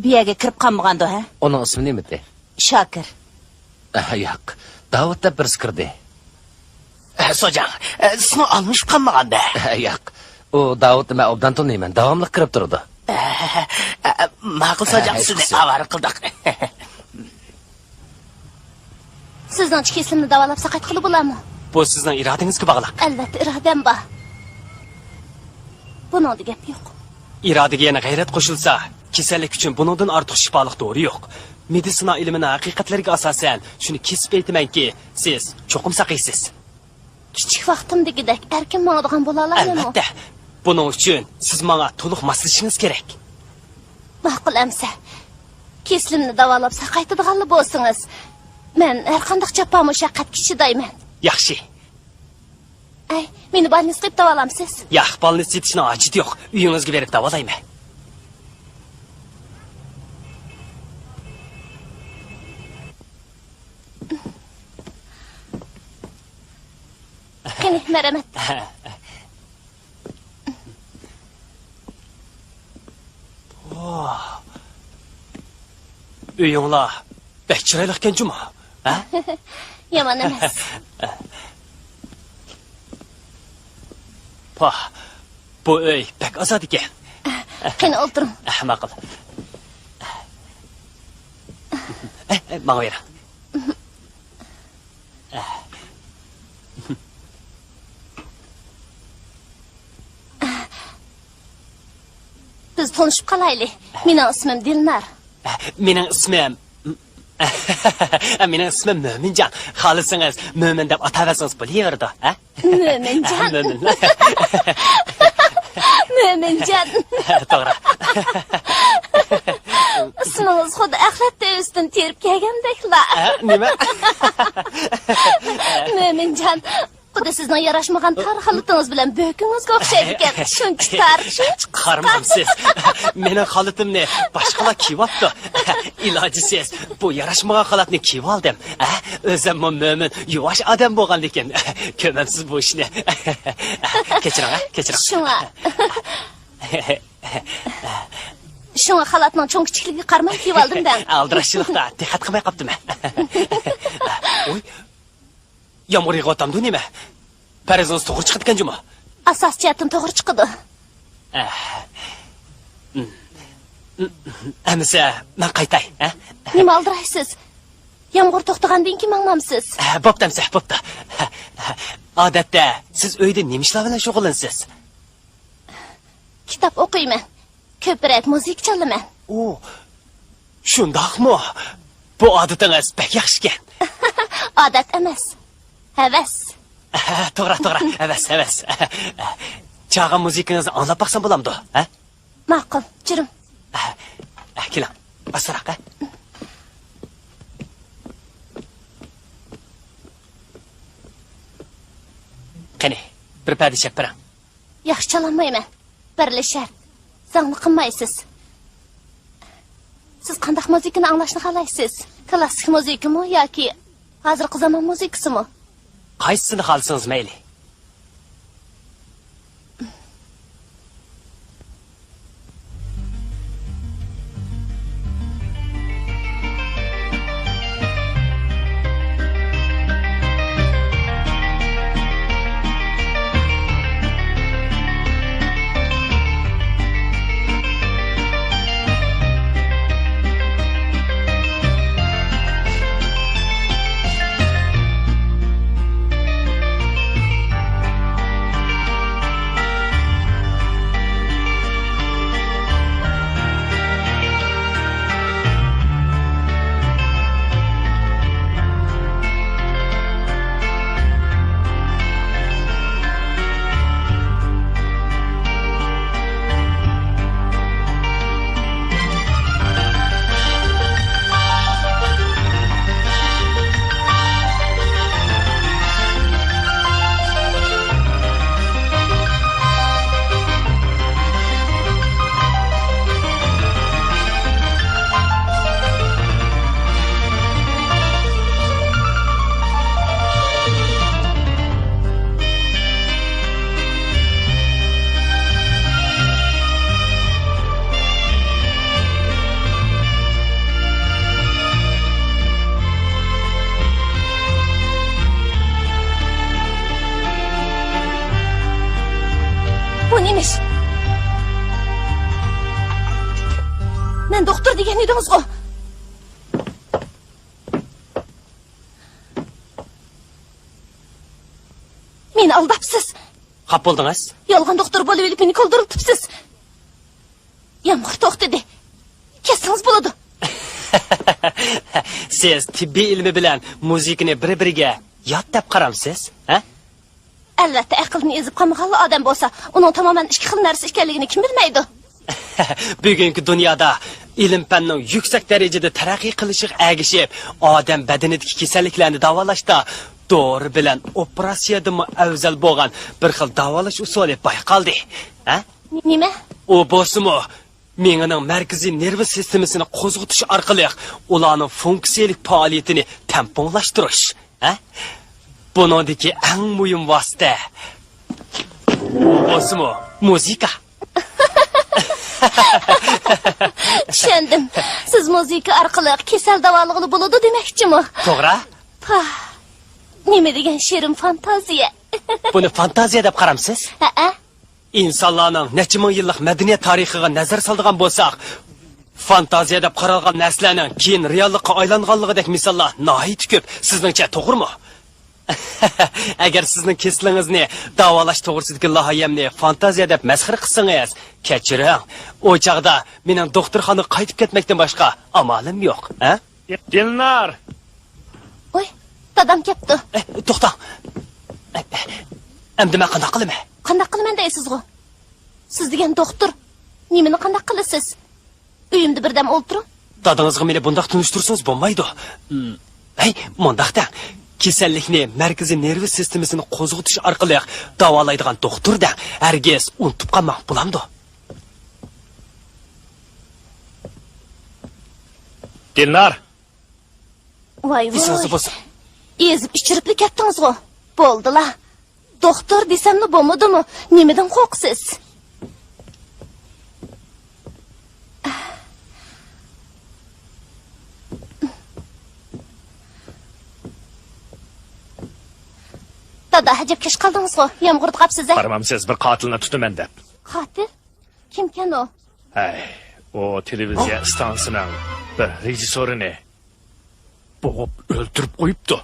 بۇ يەرگە كىرىپ قالمىغاندۇ، ھە؟ ئۇنىڭ ئىسمى نېمىدى؟ شاكىر. ئە، ياق. داۋۇت دەپ بىرسى كىردى. ئە، سوجاڭ، ئە، سىزنىڭ ئالمىشىپ قالمىغاندا؟ ئە، ياق. ئۇ داۋۇتنى مەن ئوبدان تونۇيمەن. داۋاملىق كىرىپ تۇرىدۇ. ئە، ئە، ئە، ماقۇل سوجاڭ، ئە، سىزنى ئاۋارە قىلدۇق. سىزنىڭچە كېسىلىمنى داۋالاپ ساقايتقىلى بولارمۇ؟ بۇ سىزنىڭ ئىرادىڭىزگە باغلىق. ئەلۋەتتە، ئىرادەم بار. بۇنىڭدا گەپ يوق. ئىرادىگە يەنە غەيرەت قوشۇلسا، كېسەللىك ئۈچۈن بۇنىڭدىن ئارتۇق شىپالىق دورا يوق. مېدىتسىنا ئىلمىنىڭ ھەقىقەتلىرىگە ئاساسەن، شۇنى كېسىپ ئېيتىمەنكى، سىز چوقۇم ساقىيسىز. كىچىك ۋاقتىمدىكىدەك ئەركىن ماڭىدىغان بولالايمەنمۇ؟ ئەلۋەتتە. بۇنىڭ ئۈچۈن سىز ماڭا تولۇق ماسلىشىشىڭىز كېرەك. ماقۇل ئەمسە. كېسىلىمنى داۋالاپ ساقايتىدىغانلا بولسىڭىز، مەن ھەرقانداق جاپا مۇشەققەتكە چىدايمەن. ياخشى. ئەي، مېنى بالنىسقا ئېلىپ داۋالامسىز؟ ياق، بالنىسقا يېتىشنىڭ ھاجىتى يوق. ئۆيىڭىزگە بېرىپ داۋالايمەن. قېنى، مەرھەمەت. ۋاھ. ئۆيۈڭلار بەك چىرايلىقكەن جۇمۇ، ھە؟ يامان ئەمەس. پاھ، بۇ ئۆي بەك ئازادىكەن. قېنى، ئولتۇرۇڭ. ماقۇل. ماڭا بېرىڭ. بىز تونۇشۇپ قالايلى. مېنىڭ ئىسمىم دىلنار. مېنىڭ ئىسمىم، مېنىڭ ئىسمىم مۆمىنجان. خالىسىڭىز مۆمىن دەپ ئاتاۋەرسىڭىز بولۇۋېرىدۇ، ھە؟ مۆمىنجان. مۆمىن. مۆمىنجان. توغرا. ئىسمىڭىز خۇددى ئەخلەت دۆۋىسىدىن تېرىپ كەلگەندەكلا. ھە، نېمە؟ مۆمىنجان. خۇددى سىزنىڭ ياراشمىغان تار خالىتىڭىز بىلەن بۆكۈڭىزگە ئوخشايدىكەن. شۇنچە تار، شۇنچە قىسقا. قارىمامسىز؟ مېنىڭ خالىتىمنى باشقىلار كىيىۋاپتۇ. ئىلاجىسىز، بۇ ياراشمىغان خالاتنى كىيىۋالدىم. ھە؟ ئۆزۈممۇ مۆمىن، يۇۋاش ئادەم بولغاندىكىن. كۆرمەمسىز بۇ ئىشنى. كەچۈرۈڭ، ھە؟ كەچۈرۈڭ. شۇڭا. شۇڭا خالاتنىڭ چوڭ-كىچىكلىكىگە قارىماي كىيىۋالدىم دەڭ. ئالدىراشچىلىقتا دىققەت قىلماي قاپتىمەن. ۋوي، يامغۇر يېغىۋاتامدۇ نېمە؟ پەرىزىڭىز توغرا چىقىدىكەن جۇمۇ. ئاساسىي جەھەتتىن توغرا چىقىدۇ. ئەمىسە مەن قايتاي، ھە؟ نېمە ئالدىرايسىز؟ يامغۇر توختىغاندىن كېيىن ماڭمامسىز؟ ھە، بوپتۇ ئەمىسە، بوپتۇ. ئادەتتە سىز ئۆيدە نېمە ئىشلار بىلەن شۇغۇللىنىسىز؟ كىتاب ئوقۇيمەن. كۆپرەك مۇزىكا چالىمەن. ئۇ، شۇنداقمۇ؟ بۇ ئادىتىڭىز بەك ياخشىكەن. ئادەت ئەمەس. ھەۋەس. توغرا، توغرا. ھەۋەس، ھەۋەس. چالغان مۇزىكىڭىزنى ئاڭلاپ باقسام بولامدۇ؟ ھە؟ ماقۇل، جۈرۈڭ. كېلىڭ، ئاستىراق، ھە؟ قېنى، بىر پەدە چېلىپ بېرىڭ. ياخشى چالالمايمەن. بىرلا شەرت، زاڭلىق قىلمايسىز. سىز قانداق مۇزىكىنى ئاڭلاشنى خالايسىز؟ كلاسسىك مۇزىكىمۇ ياكى ھازىرقى زامان مۇزىكىسىمۇ؟ قايسىسىنى خالىسىڭىز مەيلى. بۇ نېمە ئىش؟ مەن دوختۇر دېگەن ئىدىڭىزغۇ؟ مېنى ئالداپسىز. خاپا بولدىڭىز؟ يالغان دوختۇر بولۇۋېلىپ مېنى كولدۇرلىتىپسىز. يامغۇر توختىدى. كەتسىڭىز بولىدۇ. سىز تېببىي ئىلمى بىلەن مۇزىكىنى بىر-بىرىگە يات دەپ قارامسىز، ھە؟ ئەلۋەتتە، ئەقىلدىن ئېزىپ قالمىغانلا ئادەم بولسا، ئۇنىڭ تامامەن ئىككى خىل نەرسە ئىكەنلىكىنى كىم بىلمەيدۇ؟ بۈگۈنكى دۇنيادا ئىلىم-پەننىڭ يۈكسەك دەرىجىدە تەرەققىي قىلىشىغا ئەگىشىپ، ئادەم بەدىنىدىكى كېسەللىكلەرنى داۋالاشتا دورا بىلەن ئوپېراتسىيەدىنمۇ ئەۋزەل بولغان بىر خىل داۋالاش ئۇسۇلى بايقالدى. ھە؟ نېمە؟ ئۇ بولسىمۇ مېڭىنىڭ مەركىزىي نېرۋا سىستېمىسىنى قوزغىتىش ئارقىلىق ئۇلارنىڭ فۇنكسىيەلىك پائالىيىتىنى تەڭپۇڭلاشتۇرۇش. ھە؟ بۇنىڭدىكى ئەڭ مۇھىم ۋاسىتە، ئۇ بولسىمۇ مۇزىكا. چۈشەندىم. سىز مۇزىكا ئارقىلىق كېسەل داۋالىغىلى بولىدۇ دېمەكچىمۇ؟ توغرا. پاھ، نېمە دېگەن شېرىن فانتازىيە. بۇنى فانتازىيە دەپ قارامسىز؟ ھەئە. ئىنسانلارنىڭ نەچچە مىڭ يىللىق مەدەنىيەت تارىخىغا نەزەر سالىدىغان بولساق، فانتازىيە دەپ قارالغان نەرسىلەرنىڭ كېيىن رېئاللىققا ئايلانغانلىقىدەك مىساللار ناھايىتى كۆپ. سىزنىڭچە توغرىمۇ؟ ئەگەر سىزنىڭ كېسىلىڭىزنى داۋالاش توغرىسىدىكى لايىھەمنى فانتازىيە دەپ مەسخىرە قىلسىڭىز، كەچۈرۈڭ، ئۇ چاغدا مېنىڭ دوختۇرخانىغا قايتىپ كەتمەكتىن باشقا ئامالىم يوق، ھە؟ دىلنار! ۋوي، دادام كەپتۇ. ئە، توختاڭ. ئە، ئەمدى مەن قانداق قىلىمەن؟ قانداق قىلىمەن دەيسىزغۇ؟ سىز دېگەن دوختۇر. نېمىنى قانداق قىلىسىز؟ ئۆيۈمدە بىردەم ئولتۇرۇڭ. دادىڭىزغا مېنى بۇنداق تونۇشتۇرسىڭىز بولمايدۇ. ھەي، مۇنداق دەڭ. كېسەللىكنى مەركىزىي نېرۋا سىستېمىسىنى قوزغىتىش ئارقىلىق داۋالايدىغان دوختۇر دەڭ. ھەرگىز ئۇنتۇپ قالماڭ، بولامدۇ؟ دىلنار! ۋاي، ۋاي. ئېسىڭىزدە بولسۇن. ئېزىپ ئىچۈرۈپلا كەتتىڭىزغۇ. بولدىلا. دوختۇر دېسەملا بولمىدىمۇ؟ نېمىدىن قورقىسىز؟ دادا، ئەجەب كەچ قالدىڭىزغۇ. يامغۇردا قاپسىز-ە. بارمامسىز، بىر قاتىلنى تۇتىمەن دەپ. قاتىل؟ كىمكەن ئۇ؟ ھەي، ئۇ تېلېۋىزىيە ئىستانسىسىنىڭ بىر رېژىسسورىنى بوغۇپ ئۆلتۈرۈپ قويۇپتۇ.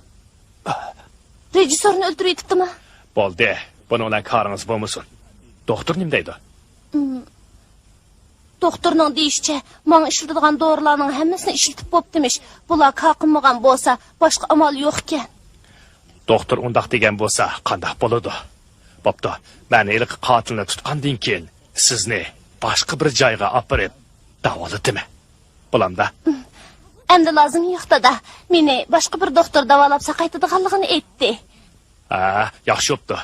رېژىسسورنى ئۆلتۈرۈۋېتىپتىمۇ؟ بولدى، بۇنىڭ بىلەن كارىڭىز بولمىسۇن. دوختۇر نېمە دەيدۇ؟ ئىم، دوختۇرنىڭ دېيىشىچە، ماڭا ئىشلىتىدىغان دورىلارنىڭ ھەممىسىنى ئىشلىتىپ بوپتىمىش. بۇلار كار قىلمىغان بولسا، باشقا ئامال يوق ئىكەن. دوختۇر ئۇنداق دېگەن بولسا، قانداق بولىدۇ؟ بوپتۇ، مەن ھېلىقى قاتىلنى تۇتقاندىن كېيىن، سىزنى باشقا بىر جايغا ئاپىرىپ داۋالىتىمەن. بولامدا؟ ئەمدى لازىم يوق، دادا. مېنى باشقا بىر دوختۇر داۋالاپ ساقايتىدىغانلىقىنى ئېيتتى. ھە، ياخشى بوپتۇ.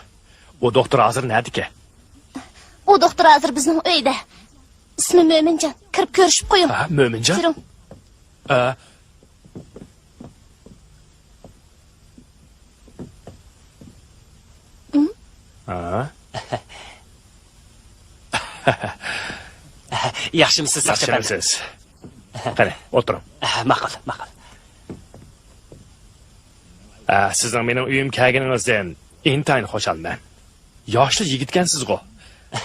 ئۇ دوختۇر ھازىر نەدىكەن؟ ئۇ دوختۇر ھازىر بىزنىڭ ئۆيدە. ئىسمى مۆمىنجان. كىرىپ كۆرۈشۈپ قويۇڭ. ھە، مۆمىنجان؟ كىرىڭ. ھە. ھە؟ ياخشىمۇسىز، ساقچى ئەپەندى؟ ياخشىمۇسىز؟ قېنى، ئولتۇرۇڭ. ماقۇل، ماقۇل. ئە، سىزنىڭ مېنىڭ ئۆيۈمگە كەلگىنىڭىزدىن ئىنتايىن خۇشالمەن. ياشلا يىگىتكەنسىزغۇ؟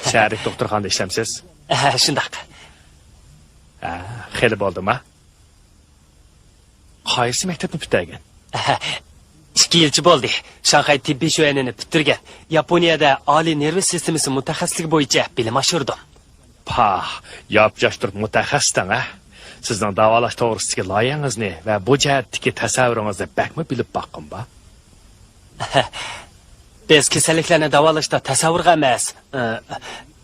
شەھەردىكى دوختۇرخانىدا ئىشلەمسىز؟ ھە، شۇنداق. ھە، خېلى بولدىما؟ قايسى مەكتەپنى پۈتتۈرگەن؟ ئىككى يىلچە بولدى. شاڭخەي تېببىي شۆئەنىنى پۈتتۈرگەن. ياپونىيەدە ئالىي نېرۋا سىستېمىسى مۇتەخەسسىسلىكى بويىچە بىلىم ئاشۇردۇم. پاھ، ياپياش تۇرۇپ مۇتەخەسسىس دەڭ، ھە؟ سىزنىڭ داۋالاش توغرىسىدىكى لايىھەڭىزنى ۋە بۇ جەھەتتىكى تەسەۋۋۇرىڭىزنى بەكمۇ بىلىپ باققۇم بار. بىز كېسەللىكلەرنى داۋالاشتا تەسەۋۋۇرغا ئەمەس،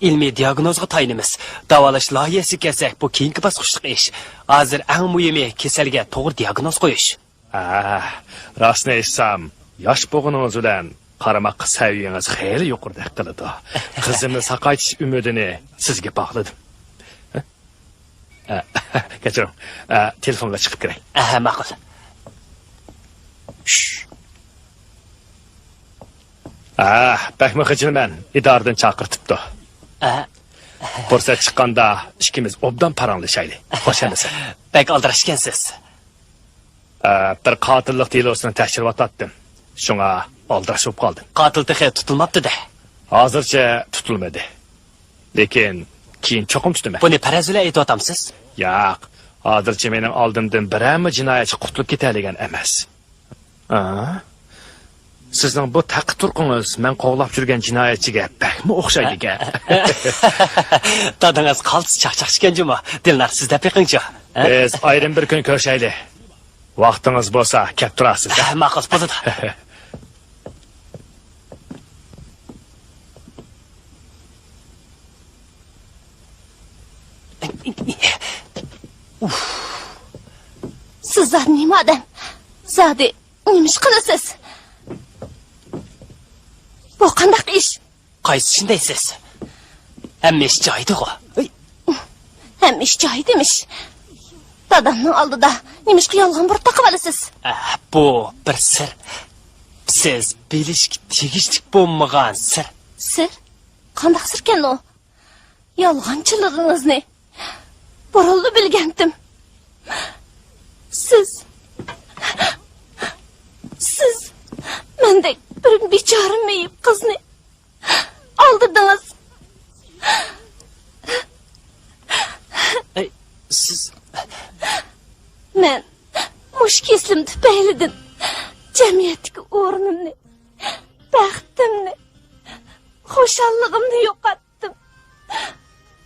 ئىلمىي دىياگنوزغا تايىنىمىز. داۋالاش لايىھەسىگە كەلسەك، بۇ كېيىنكى باسقۇچلۇق ئىش. ھازىر ئەڭ مۇھىمى كېسەلگە توغرا دىياگنوز قويۇش. ھە، راستىنى ئېيتسام، ياش بولغىنىڭىز بىلەن قارىماققا سەۋىيەڭىز خېلى يۇقىرىدەك قىلىدۇ. قىزىمنى ساقايتىش ئۈمىدىنى سىزگە باغلىدىم. ھە، كەچۈرۈڭ. ھە، تېلېفونغا چىقىپ كىرەي. ھە، ماقۇل. ھە، بەكمۇ خىجىلمەن، ئىدارىدىن چاقىرتىپتۇ. ھە. پۇرسەت چىققاندا ئىككىمىز ئوبدان پاراڭلىشايلى. خوش ئەمىسە؟ بەك ئالدىراش ئىكەنسىز. ئە، بىر قاتىللىق دېلوسىنى تەكشۈرۈۋاتاتتىم. شۇڭا ئالدىراش بولۇپ قالدىم. قاتىل تېخى تۇتۇلماپتۇ-دە. ھازىرچە تۇتۇلمىدى. لېكىن كېيىن چوقۇم تۇتىمەن. بۇنى پەرەز بىلەن ئېيتىۋاتامسىز؟ ياق، ھازىرچە مېنىڭ ئالدىمدىن بىرەرمۇ جىنايەتچى قۇتۇلۇپ كېتەلىگەن ئەمەس. ئا؟ سىزنىڭ بۇ تەققە تۇرقىڭىز مەن قوغلاپ يۈرگەن جىنايەتچىگە بەكمۇ ئوخشايدىكەن. دادىڭىز قالتىس چاقچاقچى ئىكەن جۇمۇ. دىلنار، سىز دەپ بېقىڭچۇ. ھە؟ بىز ئايرىم بىر كۈن كۆرۈشەيلى. ۋاقتىڭىز بولسا كەپ تۇرارسىز. ھە، ماقۇل، بولىدۇ. سىز زادى نېمە ئادەم؟ زادى نېمە ئىش قىلىسىز؟ بۇ قانداق ئىش؟ قايسى ئىشنى دەيسىز؟ ھەممە ئىش جايىدىغۇ. ھەممە ئىش جايىدىمىش. دادامنىڭ ئالدىدا نېمىشقا يالغان بۇرۇت تاقىۋالىسىز؟ ئە، بۇ بىر سىر. سىز بىلىشكە تېگىشلىك بولمىغان سىر. سىر؟ قانداق سىركەن ئۇ؟ يالغانچىلىقىڭىزنى بۇرۇنلا بىلگەنتىم. سىز، سىز مەندەك بىر بىچارە مېيىپ قىزنى ئالدىدىڭىز. ئەي، سىز. مەن مۇشۇ كېسىلىم تۈپەيلىدىن جەمئىيەتتىكى ئورنۇمنى، بەختىمنى، خۇشاللىقىمنى يوقاتتىم.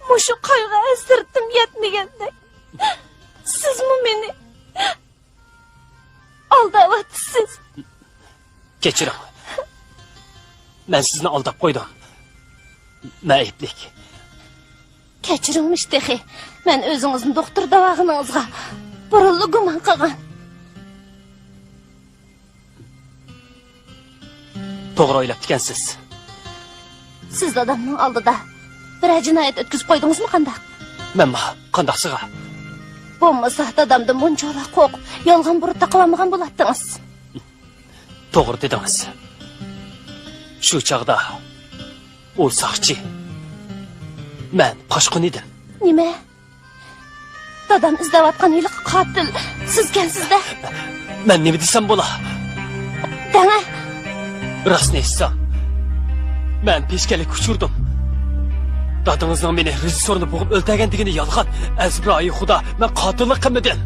مۇشۇ قايغۇ ھەسرىتىم يەتمىگەندەك، سىزمۇ مېنى ئالداۋاتىسىز. كەچۈرۈڭ. مەن سىزنى ئالداپ قويدۇم. مەن ئەيىبلىك. كەچۈرۈڭمىش تېخى. مەن ئۆزىڭىزنى دوختۇر داۋالىغىنىڭىزغا بۇرۇنلا گۇمان قىلغان. توغرا ئويلاپتىكەنسىز. سىز دادامنىڭ ئالدىدا بىرەر جىنايەت ئۆتكۈزۈپ قويدىڭىزمۇ قانداق؟ مەنما؟ قانداقسىغا؟ بولمىسا دادامدىن بۇنچىۋالا قورقۇپ، يالغان بۇرۇت تاقىۋالمىغان بولاتتىڭىز. توغرا دېدىڭىز. شۇ چاغدا ئۇ ساقچى، مەن قاچقۇن ئىدىم. نېمە؟ دادام ئىزدەۋاتقان ھېلىقى قاتىل سىزكەنسىز-دە. مەن نېمە دېسەم بولا؟ دەڭە. راستىنى ئېيتسام، مەن پېشكەللىككە ئۇچرىدىم. دادىڭىزنىڭ مېنى رېژىسسورنى بوغۇپ ئۆلتۈرگەن دېگىنى يالغان. ئەزبىرايى خۇدا، مەن قاتىللىق قىلمىدىم.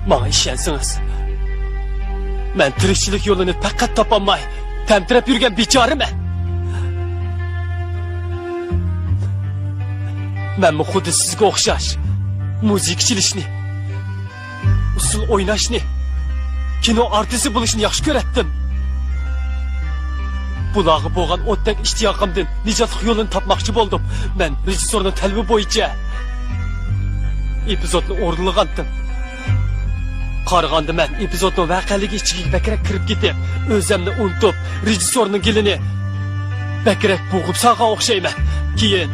ماڭا ئىشەنسىڭىز، مەن تىرىكچىلىك يولىنى پەقەت تاپالماي، تەمتىرەپ يۈرگەن بىچارىمەن. مەنمۇ خۇددى سىزگە ئوخشاش مۇزىكا چېلىشنى، ئۇسسۇل ئويناشنى، كىنو ئارتىسى بولۇشنى ياخشى كۆرەتتىم. بۇلارغا بولغان ئوتتەك ئىشتىياقىمدىن نىجاتلىق يولىنى تاپماقچى بولدۇم. مەن رېژىسسورنىڭ تەلىپى بويىچە ئېپىزودنى ئورۇنلىغانتىم. قارىغاندا مەن ئېپىزودنىڭ ۋەقەلىكى ئىچىگە بەكرەك كىرىپ كېتىپ، ئۆزۈمنى ئۇنتۇپ، رېژىسسورنىڭ گېلىنى بەكرەك بوغۇپ سالغان ئوخشايمەن. كېيىن،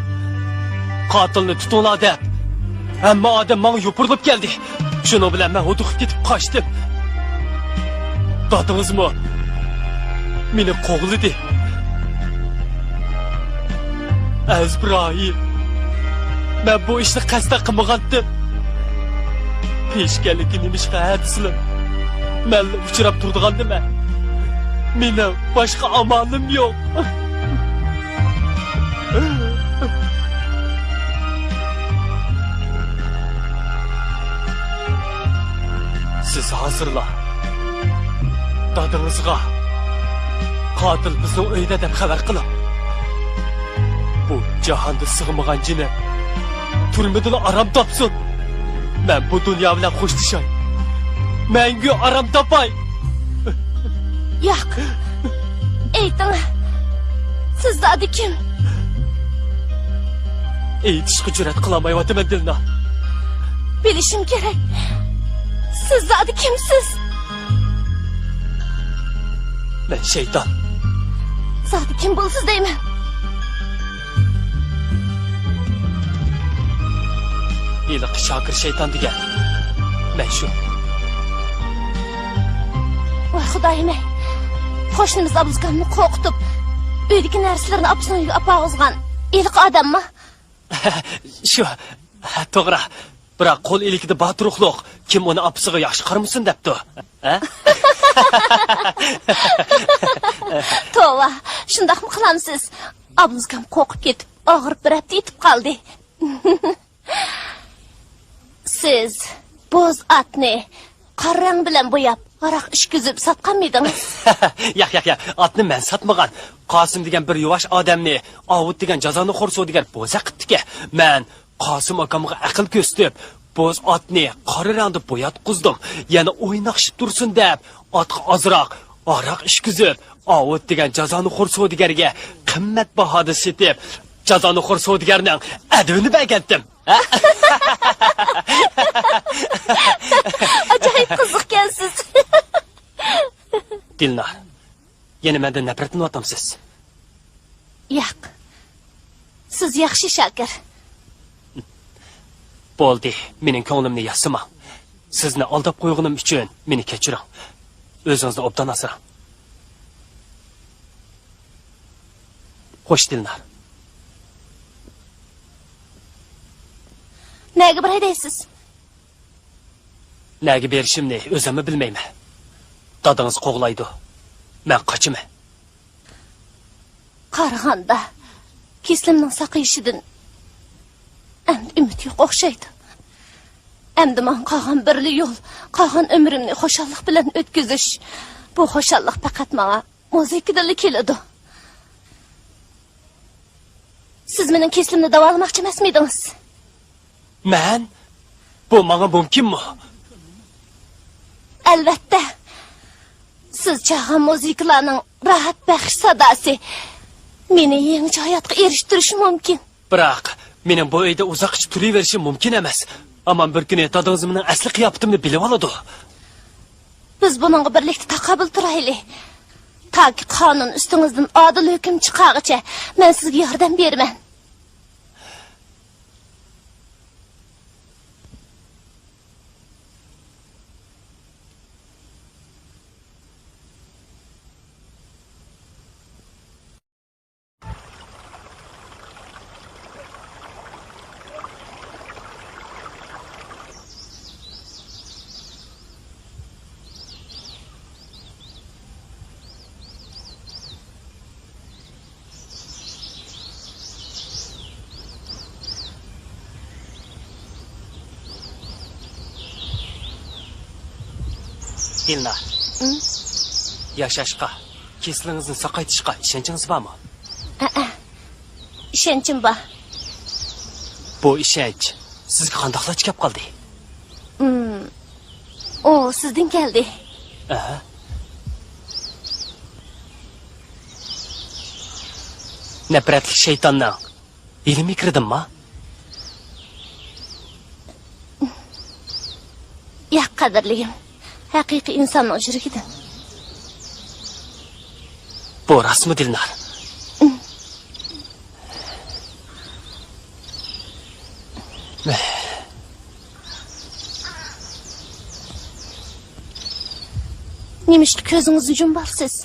قاتىلنى تۇتۇڭلار دەپ، ھەممە ئادەم ماڭا يوپۇرۇلۇپ كەلدى. شۇنىڭ بىلەن مەن ھودۇقۇپ كېتىپ قاچتىم. دادىڭىزمۇ مېنى قوغلىدى. ئەزبىرايىل، مەن بۇ ئىشنى قەستەن قىلمىغانتىم. پېشكەللىككە نېمىشقا ھە دېسىلە، مەنلا ئۇچراپ تۇرىدىغاندىمەن. مېنىڭ باشقا ئامالىم يوق. سىز ھازىرلا دادىڭىزغا، «قاتىل بىزنىڭ ئۆيدە» دەپ خەۋەر قىلىڭ. بۇ جاھاندا سىغمىغان جېنىم تۈرمىدىلا ئارام تاپسۇن. مەن بۇ دۇنيا بىلەن خوشلىشاي. مەڭگۈ ئارام تاپاي. ياق. ئېيتىڭ، سىز زادى كىم؟ ئېيتىشقا جۈرئەت قىلالمايۋاتىمەن، دىلنار. بىلىشىم كېرەك. سىز زادى كىمسىز؟ مەن شەيتان. زادى كىم بولىسىز دەيمەن؟ ھېلىقى شاكىر شەيتان دېگەن مەن شۇ. ۋاي خۇدايىم-ئەي! قوشنىمىز ئابلىزكامنى قورقۇتۇپ، ئۆيدىكى نەرسىلىرىنى ئاپىسىنىڭ ئۆيىگە ئاپارغۇزغان ھېلىقى ئادەممۇ؟ شۇ، توغرا. بىراق قول ئىلكىدە بار تۇرۇقلۇق، كىم ئۇنى ئاپىسىغا ياخشى قارىمىسۇن دەپتۇ؟ ھە؟ توۋا، شۇنداقمۇ قىلامسىز؟ ئابلىزكام قورقۇپ كېتىپ، ئاغرىپ بىر ھەپتە يېتىپ قالدى. سىز بوز ئاتنى قارا رەڭ بىلەن بوياپ، ھاراق ئىچكۈزۈپ ساتقانمىدىڭىز؟ ياق، ياق، ياق، ئاتنى مەن ساتمىغان. قاسىم دېگەن بىر يۇۋاش ئادەمنى ئاۋۇت دېگەن جازانىخور سودىگەر بوزەك قىپتىكەن. مەن قاسىم ئاكامغا ئەقىل كۆرسىتىپ، بوز ئاتنى قارا رەڭدە بوياتقۇزدۇم. يەنە ئويناقشىپ تۇرسۇن دەپ، ئاتقا ئازراق ھاراق ئىچكۈزۈپ، ئاۋۇت دېگەن جازانىخور سودىگەرگە قىممەت باھادا سېتىپ، جازانىخور سودىگەرنىڭ ئەدىپىنى بەرگەنتىم. ئاجايىپ قىزىقكەنسىز. دىلنار، يەنە مەندىن نەپرەتلىنىۋاتامسىز؟ ياق. سىز ياخشى، شاكىر. بولدى، مېنىڭ كۆڭلۈمنى ياسىماڭ. سىزنى ئالداپ قويغىنىم ئۈچۈن مېنى كەچۈرۈڭ. ئۆزىڭىزنى ئوبدان ئاسراڭ. خوش، دىلنار. نەگە باراي دەيسىز؟ نەگە بېرىشىمنى ئۆزۈممۇ بىلمەيمەن. دادىڭىز قوغلايدۇ. مەن قاچىمەن. قارىغاندا، كېسىلىمنىڭ ساقىيىشىدىن ئەمدى ئۈمىد يوق ئوخشايدۇ. ئەمدى ماڭا قالغان بىرلا يول، قالغان ئۆمرۈمنى خۇشاللىق بىلەن ئۆتكۈزۈش. بۇ خۇشاللىق پەقەت ماڭا مۇزىكىدىنلا كېلىدۇ. سىز مېنىڭ كېسىلىمنى داۋالىماقچى ئەمەسمىدىڭىز؟ مەن؟ بۇ ماڭا مۇمكىنمۇ؟ ئەلۋەتتە. سىز چالغان مۇزىكىلارنىڭ راھەت بەخش ساداسى مېنى يېڭىچە ھاياتقا ئېرىشتۈرۈشى مۇمكىن. بىراق، مېنىڭ بۇ ئۆيدە ئۇزاققىچە تۇرۇۋېرىشىم مۇمكىن ئەمەس. ھامان بىر كۈنى دادىڭىز مېنىڭ ئەسلى قىياپىتىمنى بىلىۋالىدۇ. بىز بۇنىڭغا بىرلىكتە تاقابىل تۇرايلى. تاكى قانۇن ئۈستىڭىزدىن ئادىل ھۆكۈم چىقارغىچە مەن سىزگە ياردەم بېرىمەن. دىلنار. ھىم؟ ياشاشقا، كېسىلىڭىزنى ساقايتىشقا ئىشەنچىڭىز بارمۇ؟ ئەئە، ئىشەنچىم بار. بۇ ئىشەنچ سىزگە قانداقلارچە كەپ قالدى؟ ھىم، ئۇ سىزدىن كەلدى. ئەھە. نەپرەتلىك شەيتاننىڭ ھىيلە-مىكرىدىنما؟ ياق، قەدىرلىكىم. ھەقىقىي ئىنساننىڭ يۈرىكىدىن. بۇ راستمۇ، دىلنار؟ نېمىشقا كۆزىڭىزنى يۇمۇۋالىسىز؟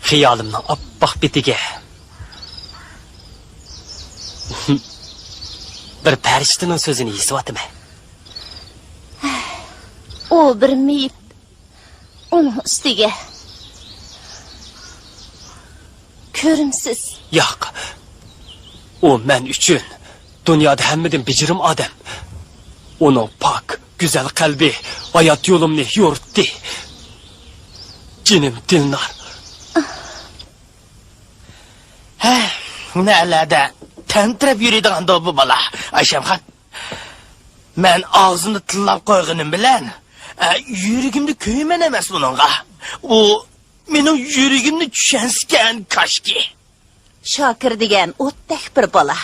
خىيالىمنىڭ ئاپئاق بېتىگە بىر پەرىشتىنىڭ سۆزىنى يېزىۋاتىمەن. ئۇ بىر مېيىپ. ئۇنىڭ ئۈستىگە كۆرۈمسىز. ياق. ئۇ مەن ئۈچۈن دۇنيادا ھەممىدىن بېجىرىم ئادەم. ئۇنىڭ پاك، گۈزەل قەلبى ھايات يولۇمنى يورۇتتى. جېنىم دىلنار. ھە، نەلەردە تەمتىرەپ يۈرىدىغاندۇ بۇ بالا، ئايشەمخان؟ مەن ئاغزىمنى تىللاپ قويغىنىم بىلەن، ئە، يۈرىكىمنى كۆيىمەن ئەمەس ئۇنىڭغا. ئۇ مېنىڭ يۈرىكىمنى چۈشەنسىكەن، كاشكى. شاكىر دېگەن ئوتتەك بىر بالا.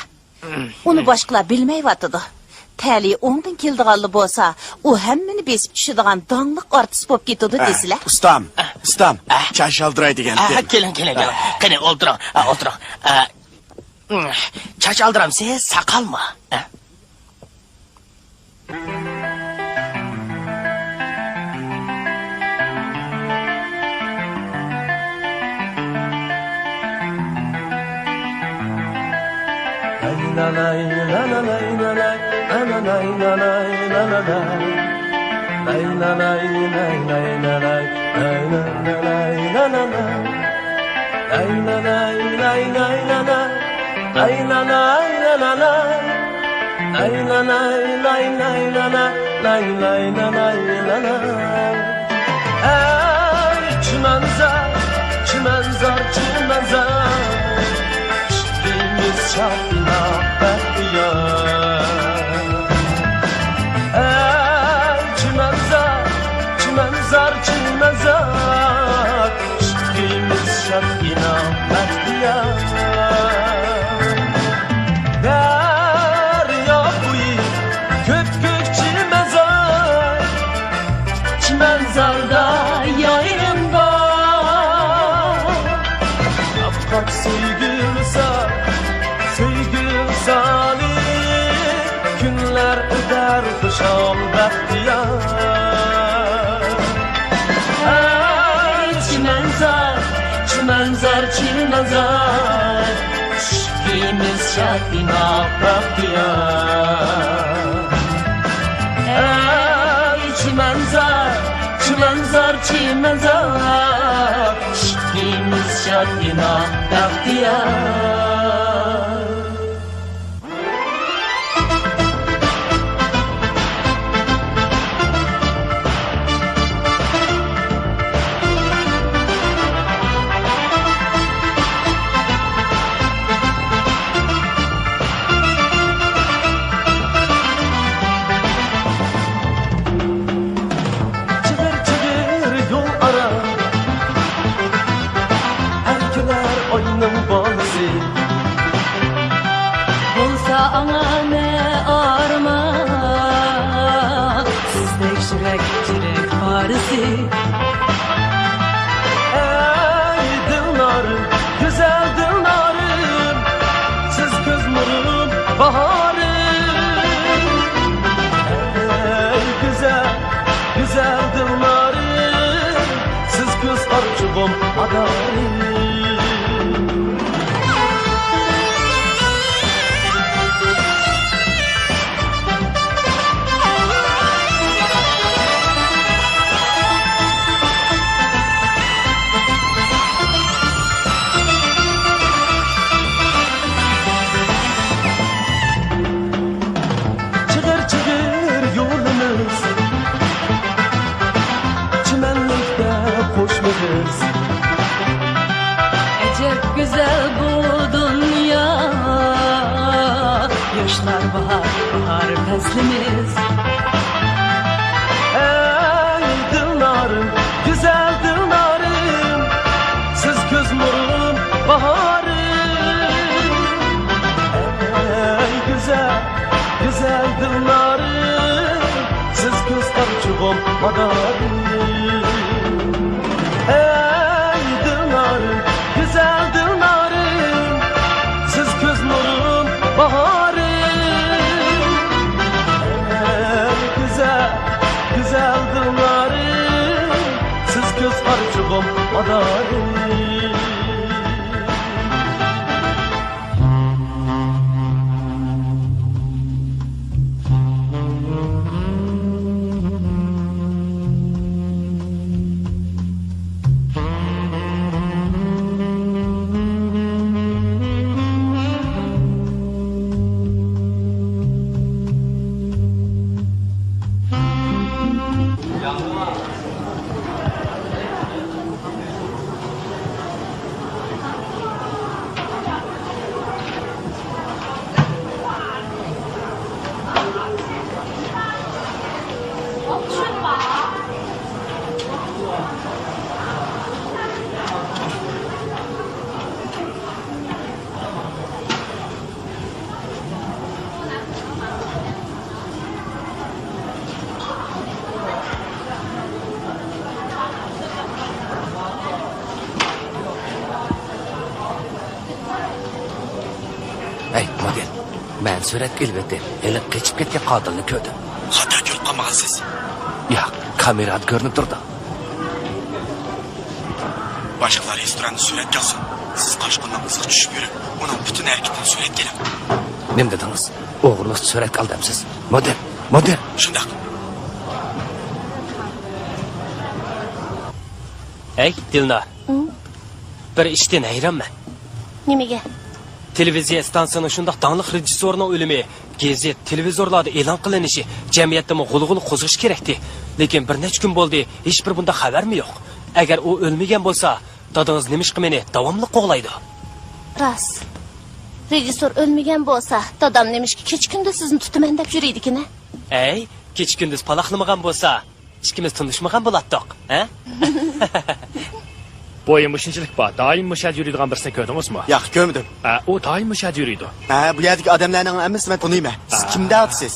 ئۇنى باشقىلار بىلمەيۋاتىدۇ. تەلىيى ئوڭدىن كېلىدىغانلا بولسا، ئۇ ھەممىنى بېسىپ چۈشىدىغان داڭلىق ئارتىس بولۇپ كېتىدۇ دېسىلە. ئۇستام، ئۇستام، چاچ ئالدىراي دېگەنتىم. كېلىڭ، كېلىڭ، كېلىڭ. قېنى، ئولتۇرۇڭ، ئولتۇرۇڭ. چاچ ئالدىرامسىز، ساقالمۇ؟ ئەي چىمەنزار، چىمەنزار، چىمەنزار، ئىككىمىز شادلىق بەختىيار. ئەي چىمەنزار، چىمەنزار، چىمەنزار، ئىككىمىز شادلىق بەختىيار. دەريا بويى كۆپكۆك چىمەنزار، چىمەنزاردا يايرىم بار. ئاپئاق سۆيگۈ ۋىسال، سۆيگۈ ۋىسالى، كۈنلەر ئۆتەر خۇشال بەختىيار. ئەي چىمەنزار، چىمەنزار، چىمەنزار، ئىككىمىز شادلىق بەختىيار. ئەي چىمەنزار، چىمەنزار، چىمەنزار، ئىككىمىز شادلىق بەختىيار. چىغىر چىغىر يول ئارا، ئەركىلەر ئاينىڭ بالىسى. مادارىم. چىغىر چىغىر يولىمىز، چىمەنلىكتە قوشنىمىز. ئەجەب گۈزەل بۇ دۇنيا، ياشلار باھار، باھار پەسلىمىز. ئەي دىلنارىم، گۈزەل دىلنارىم، سىز كۆز نۇرۇم، باھارىم. ئەي گۈزەل، گۈزەل دىلنارىم، سىز كۆز قارىچۇقۇم، مادارىم. ئەي دىلنارىم، گۈزەل دىلنارىم، سىز كۆز نۇرۇم، باھارىم. ئەي گۈزەل، گۈزەل دىلنارىم، سىز كۆز قارىچۇقۇم، مادارىم. ھەي، مۇدىر، مەن سۈرەتكە ئېلىۋەتتىم. ھېلىقى قېچىپ كەتكەن قاتىلنى كۆردۈم. خاتا كۆرۈپ قالمىغانسىز؟ ياق، كامېرادا كۆرۈنۈپ تۇرىدۇ. باشقىلار رېستوراندا سۈرەتكە ئالسۇن. سىز قاچقۇننىڭ ئىزىغا چۈشۈپ يۈرۈپ، ئۇنىڭ پۈتۈن ھەرىكىتىنى سۈرەتكە ئېلىڭ. نېمە دېدىڭىز؟ ئوغرىلىقچە سۈرەتكە ئال دەمسىز؟ مۇدىر، مۇدىر! شۇنداق. ھەي، دىلنار. ھە؟ بىر ئىشتىن ھەيرانمەن. نېمىگە؟ تېلېۋىزىيە ئىستانسىسىنىڭ شۇنداق داڭلىق رېژىسسورىنىڭ ئۆلۈمى گېزىت، تېلېۋىزورلاردا ئېلان قىلىنىشى جەمئىيەتتىمۇ غۇلغۇلا قوزغىشى كېرەكتى. لېكىن بىر نەچچە كۈن بولدى، ھېچبىر بۇنداق خەۋەرمۇ يوق. ئەگەر ئۇ ئۆلمىگەن بولسا، دادىڭىز نېمىشقا مېنى داۋاملىق قوغلايدۇ؟ راست. رېژىسسور ئۆلمىگەن بولسا، دادام نېمىشقا كېچە-كۈندۈز سىزنى تۇتىمەن دەپ يۈرىدىكىنە؟ ئەي، كېچە-كۈندۈز پالاقلىمىغان بولسا، ئىككىمىز تونۇشمىغان بولاتتۇق، ھە؟ بويى مۇشۇنچىلىك بار، دائىم مۇشۇ يەردە يۈرىدىغان بىرسىنى كۆردىڭىزمۇ؟ ياق، كۆرمىدىم. ھە، ئۇ دائىم مۇشۇ يەردە يۈرىدۇ. ھە، بۇ يەردىكى ئادەملەرنىڭ ھەممىسى مەن تونۇيمەن. سىز ھە. كىم دەۋاتىسىز؟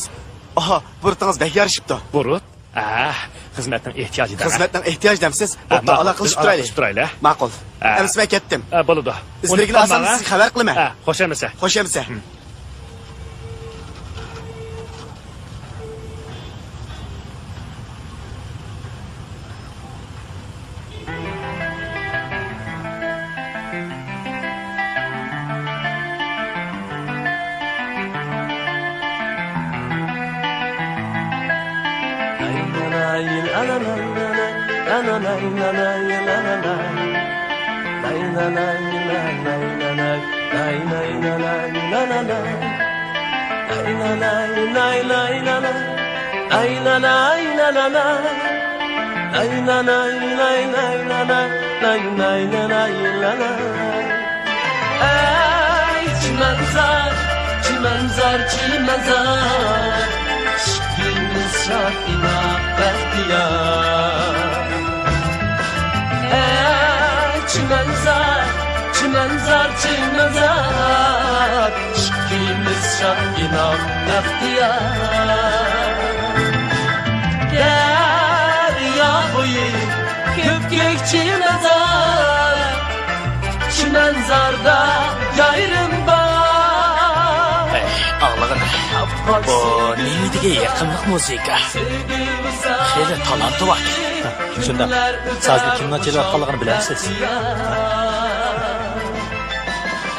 ئاھا، بۇرۇتىڭىز بەك يارىشىپتۇ. بۇرۇت؟ ھە، خىزمەتنىڭ ئېھتىياجى دەڭ. خىزمەتنىڭ ئېھتىياجى دەمسىز؟ ھە، بوپتۇ، ماقۇل. ئالاقىلىشىپ بىز تۇرايلى. ئالاقىلىشىپ تۇرايلى. ماقۇل. ھە. ئەمىسە مەن كەتتىم. ھە، بولىدۇ. ئىزدىگىلى ئۇنتۇپ قالماڭ، ئاسان ھە؟ سىزگە خەۋەر قىلىمەن. ھە، خوش ئەمىسە. خوش ئەمىسە. ھىم. ئەي چىمەنزار، چىمەنزار، چىمەنزار، ئىشقىمىز شادىنا بەختىيار. ئەي چىمەنزار، چىمەنزار، چىمەنزار، ئىشقىمىز شادىنا بەختىيار. دەريا بويى كۆپكۆك چىمەنزار، چىمەنزاردا يايرىم بار. ئەي، ئاغلىغىنا. بۇ نېمە دېگەن يېقىملىق مۇزىكا. خېلى تالانتى بار. شۇنداق. سازنى كىمنىڭ چېلىۋاتقانلىقىنى بىلەمسىز؟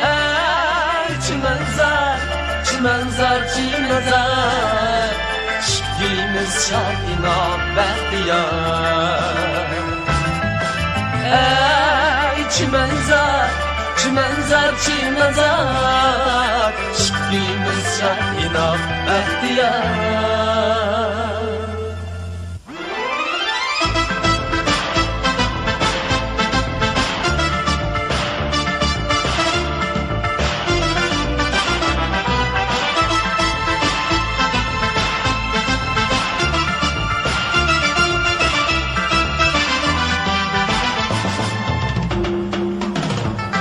ئەي چىمەنزار، چىمەنزار، چىمەنزار، ئىشق دېيىمىز شاد، ئىناق، بەختىيار. ئەي چىمەنزار، چىمەنزار، چىمەنزار، ئىشق دېيىمىز شاد، ئىناق، بەختىيار.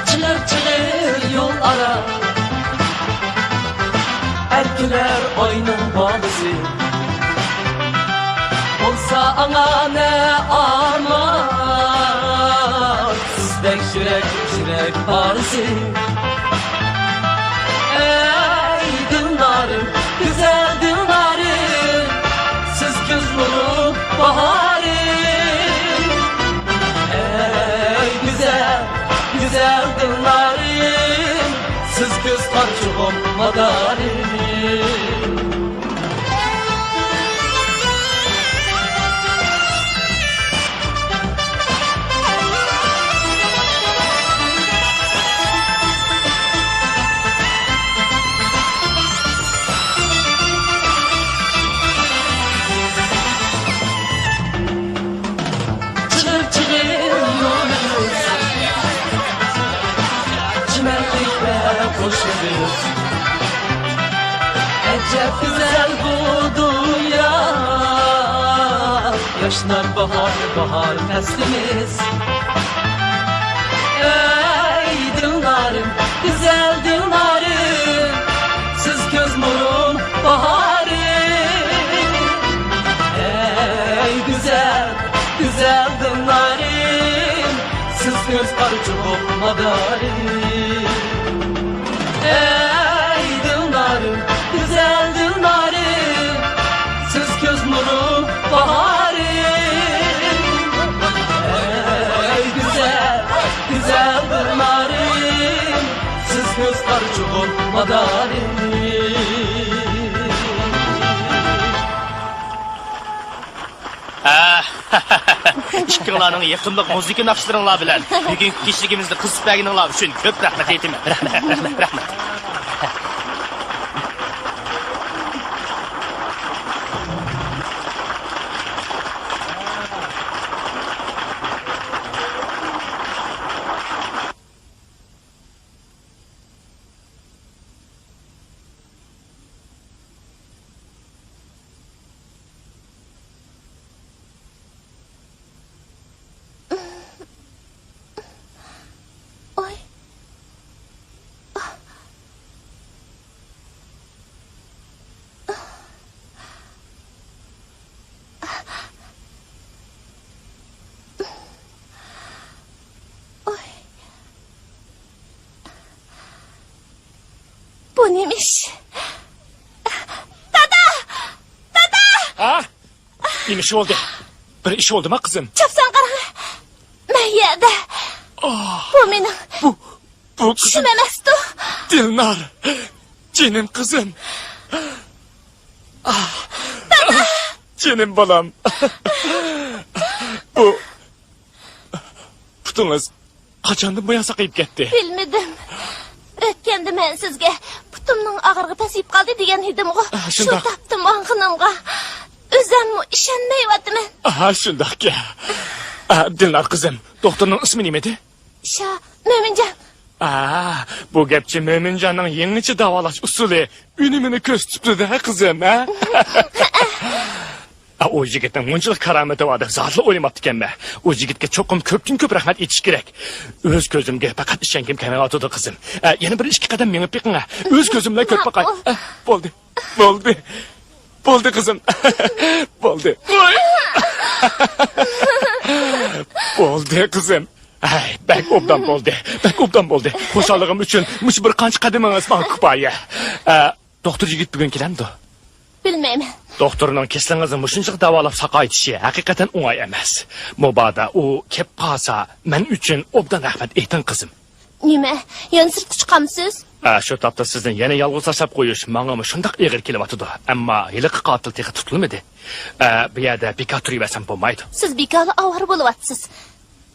چىغىر، چىغىر يول ئارا، ئەركىلەر ئاينىڭ بالىسى. بولسا ئاڭا نە ئارمان، سىزدەك يۈرەك، يۈرەك پارىسى. ئەي دىلنارىم، گۈزەل دىلنارىم، سىز كۈز نۇرۇم، باھارىم. ئەي گۈزەل، گۈزەل دىلنارىم، سىز كۈز قارچۇغۇم، مادارىم. چىغىر، چىغىر يولىمىز، چىمەنلىكتە قوشنىمىز. ئەجەب گۈزەل بۇ دۇنيا، ياشنار باھار، باھار پەسلىمىز. ئەي دىلنارىم، گۈزەل دىلنارىم، سىز كۆز نۇرۇم، باھارىم. ئەي گۈزەل، گۈزەل دىلنارىم، سىز كۆز قارىچۇقۇم، مادارىم. ئەي دىلنارىم، گۈزەل دىلنارىم، سىز كۆز نۇرۇم، باھارىم. ئەي گۈزەل، گۈزەل دىلنارىم، سىز كۆز قارىچۇقۇم، مادارىم. ھە، ئىككىڭلارنىڭ يېقىملىق مۇزىكا ناخشىلىرىڭلار بىلەن بۈگۈنكى كېچىلىكىمىزنى قىزىتىپ بەرگىنىڭلار ئۈچۈن كۆپ رەھمەت ئېيتىمەن. رەھمەت، رەھمەت، رەھمەت. ئوي. ئوي. بۇ نېمە ئىش؟ دادا! دادا! ھە؟ نېمە ئىش بولدى؟ بىر ئىش بولدىما، قىزىم؟ چاپسان قاراڭ. مەن يەردە. ئاھ. بۇ مېنىڭ بۇ، بۇ قىزىم. چۈشۈم ئەمەستۇ. دىلنار. جېنىم قىزىم. ئاھ. دادا! جېنىم بالام. بۇ پۇتىڭىز قاچاندىن بۇيان ساقىيىپ كەتتى؟ بىلمىدىم. ئۆتكەندە مەن سىزگە پۇتۇمنىڭ ئاغرىقى پەسىيىپ قالدى دېگەن ئىدىمغۇ. ئا، شۇنداق. شۇ تاپتىم ئاڭغىنىمغا. ئۆزەممۇ ئىشەنمەيۋاتىمەن. ئاھا، شۇنداقكەن. ئا، دىلنار قىزىم، دوختۇرنىڭ ئىسمى نېمىدى؟ شا، مۆمىنجان. ئا، بۇ گەپچە مۆمىنجاننىڭ يېڭىچە داۋالاش ئۇسۇلى ئۈنۈمىنى كۆرسىتىپتۇ-دە، قىزىم، ھە؟ ئا، ئۇ يىگىتنىڭ مۇنچىلىك كارامىتى بار دەپ زادىلا ئويلىماپتىكەنمەن. ئۇ يىگىتكە چوقۇم كۆپتىن كۆپ رەھمەت ئېيتىش كېرەك. ئۆز كۆزۈمگە پەقەت ئىشەنگۈم كەلمەيۋاتىدۇ، قىزىم. ئە، يەنە بىر ئىككى قەدەم مېڭىپ بېقىڭ، ھە. ئۆز كۆزۈم بىلەن كۆرۈپ باقاي. ئە، بولدى. بولدى. بولدى، قىزىم. بولدى. بولدى، قىزىم. ھەي، بەك ئوبدان بولدى. بەك ئوبدان بولدى. خۇشاللىقىم ئۈچۈن مۇشۇ بىر قانچە قەدىمىڭىز ماڭا كۇپايە. ئە، دوختۇر يىگىت بۈگۈن كېلەمدۇ؟ بىلمەيمەن. دوختۇرنىڭ كېسىلىڭىزنى مۇشۇنچىلىك داۋالاپ ساقايتىشى ھەقىقەتەن ئوڭاي ئەمەس. مۇبادا ئۇ كېلىپ قالسا، مەن ئۈچۈن ئوبدان رەھمەت ئېيتىڭ، قىزىم. نېمە؟ يەنە سىرتقا چىقامسىز؟ ئە، شۇ تاپتا سىزنى يەنە يالغۇز تاشلاپ قويۇش ماڭىمۇ شۇنداق ئېغىر كېلىۋاتىدۇ. ئەمما ھېلىقى قاتىل تېخى تۇتۇلمىدى. ئە، بۇ يەردە بىكار تۇرۇۋەرسەم بولمايدۇ. سىز بىكارلا ئاۋارە بولۇۋاتىسىز.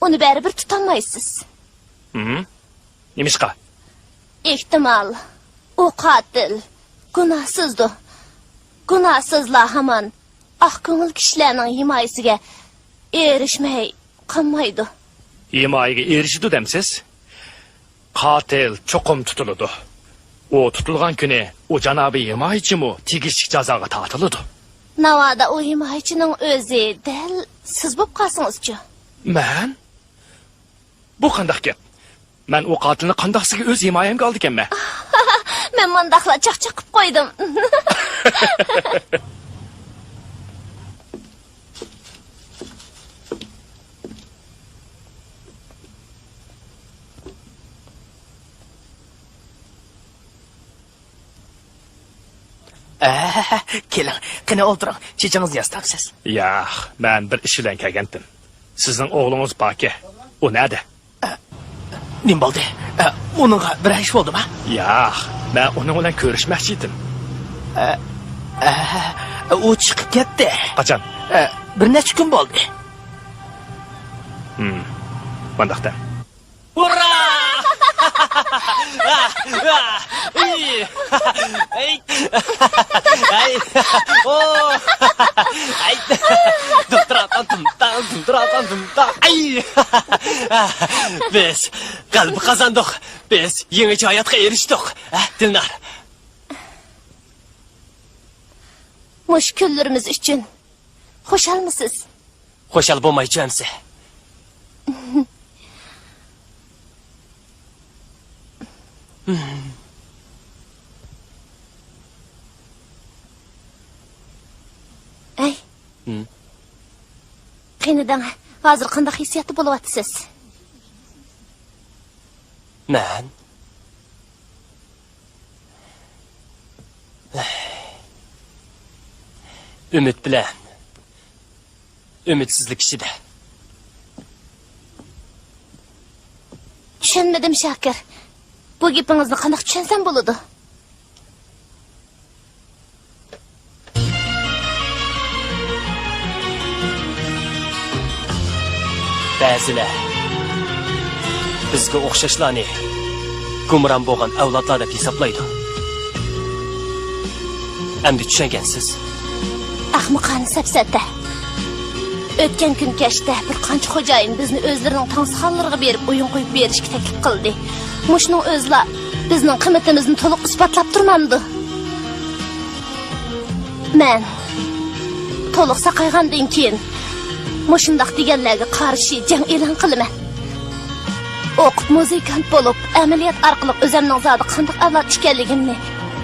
ئۇنى بەرىبىر تۇتالمايسىز. ھىم؟ نېمىشقا؟ ئېھتىمال، ئۇ قاتىل گۇناھسىزدۇ. گۇناھسىزلار ھامان ئاق كۆڭۈل كىشىلەرنىڭ ھىمايىسىگە ئېرىشمەي قالمايدۇ. ھىمايىگە ئېرىشىدۇ دەمسىز؟ قاتىل چوقۇم تۇتۇلىدۇ. ئۇ تۇتۇلغان كۈنى ئۇ جانابىي ھىمايىچىمۇ تېگىشلىك جازاغا تارتىلىدۇ. ناۋادا ئۇ ھىمايىچىنىڭ ئۆزى دەل سىز بوپ قالسىڭىزچۇ؟ مەن؟ بۇ قانداق گەپ؟ مەن ئۇ قاتىلنى قانداقسىگە ئۆز ھىمايەمگە ئالىدىكەنمەن؟ مەن مۇنداقلا چاقچاق قىپ قويدۇم. ئە، كېلىڭ، قېنى ئولتۇرۇڭ، چېچىڭىزنى ياسىتامسىز؟ ياق، مەن بىر ئىش بىلەن كەلگەنتىم. سىزنىڭ ئوغلىڭىز باركەن، ئۇ نەدە؟ ئە، نېمە بولدى؟ ئە، ئۇنىڭغا بىرەر ئىش بولدىمۇ؟ ياق، مەن ئۇنىڭ بىلەن كۆرۈشمەكچى ئىدىم. ئە، ئە، ئۇ چىقىپ كەتتى. قاچان؟ ئە، بىر نەچچە كۈن بولدى. ھىم، مانداق دەڭ. ئۇررا! ئەي! ئەي! ئەي! ئو! ئەي! دۇمتىراقان دۇمتاق، دۇمتىراقان دۇمتاق. ئەي! بىز غەلىبە قازاندۇق. بىز يېڭىچە ھاياتقا ئېرىشتۇق. ھە، دىلنار؟ مۇشۇ كۈنلىرىمىز ئۈچۈن خۇشالمۇسىز؟ خۇشال بولمايچۇ ئەمسە. ئەي. ھىم. قېنى دەڭ، ھازىر قانداق ھېسسىياتتا بولۇۋاتىسىز؟ مەن؟ ئۈمىد بىلەن ئۈمىدسىزلىك ئىچىدە. چۈشەنمىدىم، شاكىر. بۇ گېپىڭىزنى قانداق چۈشەنسەم بولىدۇ؟ بەزىلەر بىزگە ئوخشاشلارنى گۇمران بولغان ئەۋلادلار دەپ ھېسابلايدۇ. ئەمدى چۈشەنگەنسىز. ئەخمىقانە سەپسەتە. ئۆتكەن كۈن كەچتە بىر قانچە خوجايىن بىزنى ئۆزلىرىنىڭ تاڭسىخانلىرىغا بېرىپ ئويۇن قويۇپ بېرىشكە تەكلىپ قىلدى. مۇشۇنىڭ ئۆزىلا بىزنىڭ قىممىتىمىزنى تولۇق ئىسپاتلاپ تۇرمامدۇ؟ مەن تولۇق ساقايغاندىن كېيىن مۇشۇنداق دېگەنلەرگە قارشى جەڭ ئېلان قىلىمەن. ئوقۇپ مۇزىكانت بولۇپ، ئەمەلىيەت ئارقىلىق ئۆزەمنىڭ زادى قانداق ئەۋلاد ئىكەنلىكىمنى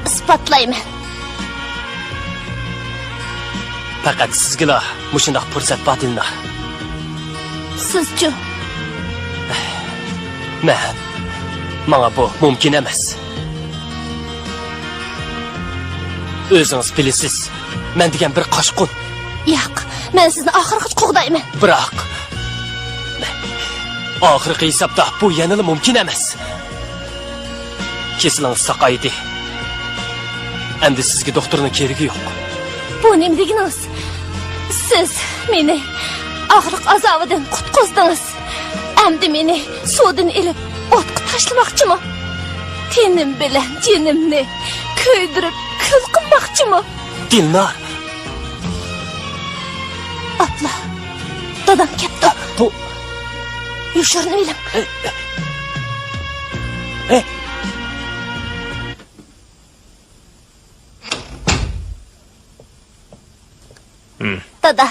ئىسپاتلايمەن. پەقەت سىزگىلا مۇشۇنداق پۇرسەت بار، دىلنار. سىزچۇ؟ مەن، ماڭا بۇ مۇمكىن ئەمەس. ئۆزىڭىز بىلىسىز، مەن دېگەن بىر قاچقۇن. ياق، مەن سىزنى ئاخىرغىچە قوغدايمەن. بىراق، ئاخىرقى ھېسابتا بۇ يەنىلا مۇمكىن ئەمەس. كېسىلىڭىز ساقايدى. ئەمدى سىزگە دوختۇرنىڭ كېرىكى يوق. بۇ نېمە دېگىنىڭىز؟ سىز مېنى ئاغرىق ئازابىدىن قۇتقۇزدىڭىز. ئەمدى مېنى سۇدىن ئېلىپ ئوتقا تاشلىماقچىمۇ؟ تېنىم بىلەن جېنىمنى كۆيدۈرۈپ كۈل قىلماقچىمۇ؟ دىلنار! ئاپلا، دادام كەپتۇ. بۇ يوشۇرۇنۇۋېلىڭ. ئەي، ئەي. ھىم. دادا.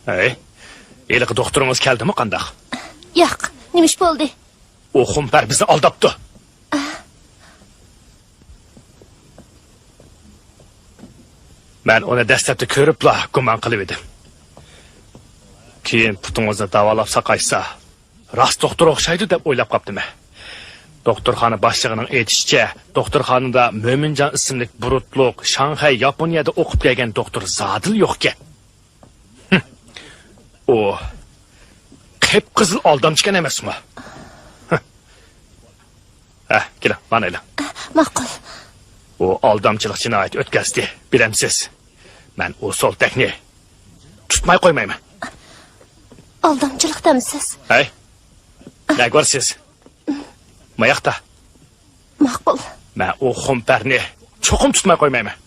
ھەي، ھېلىقى دوختۇرىڭىز كەلدىمۇ قانداق؟ ياق، نېمە ئىش بولدى؟ ئۇ خۇمپەر بىزنى ئالداپتۇ. مەن ئۇنى دەسلەپتە كۆرۈپلا گۇمان قىلىۋىدىم. كېيىن پۇتىڭىزنى داۋالاپ ساقايتسا، راست دوختۇر ئوخشايدۇ دەپ ئويلاپ قاپتىمەن. دوختۇرخانا باشلىقىنىڭ ئېيتىشىچە، دوختۇرخانىدا مۆمىنجان ئىسىملىك بۇرۇتلۇق، شاڭخەي، ياپونىيەدە ئوقۇپ كەلگەن دوختۇر زادىلا يوقكەن. ھىم. ئۇ قىپقىزىل ئالدامچىكەن ئەمەسمۇ؟ ھە، كېلىڭ، مانا ئېلىڭ. ماقۇل. ئۇ ئالدامچىلىق جىنايىتى ئۆتكەزدى، بىلەمسىز؟ مەن ئۇ سولتەكنى تۇتماي قويمايمەن. ئالدامچىلىق دەمسىز؟ ھەي، نەگە بارىسىز؟ ماياقتا. ماقۇل. مەن ئۇ خۇمپەرنى چوقۇم تۇتماي قويمايمەن.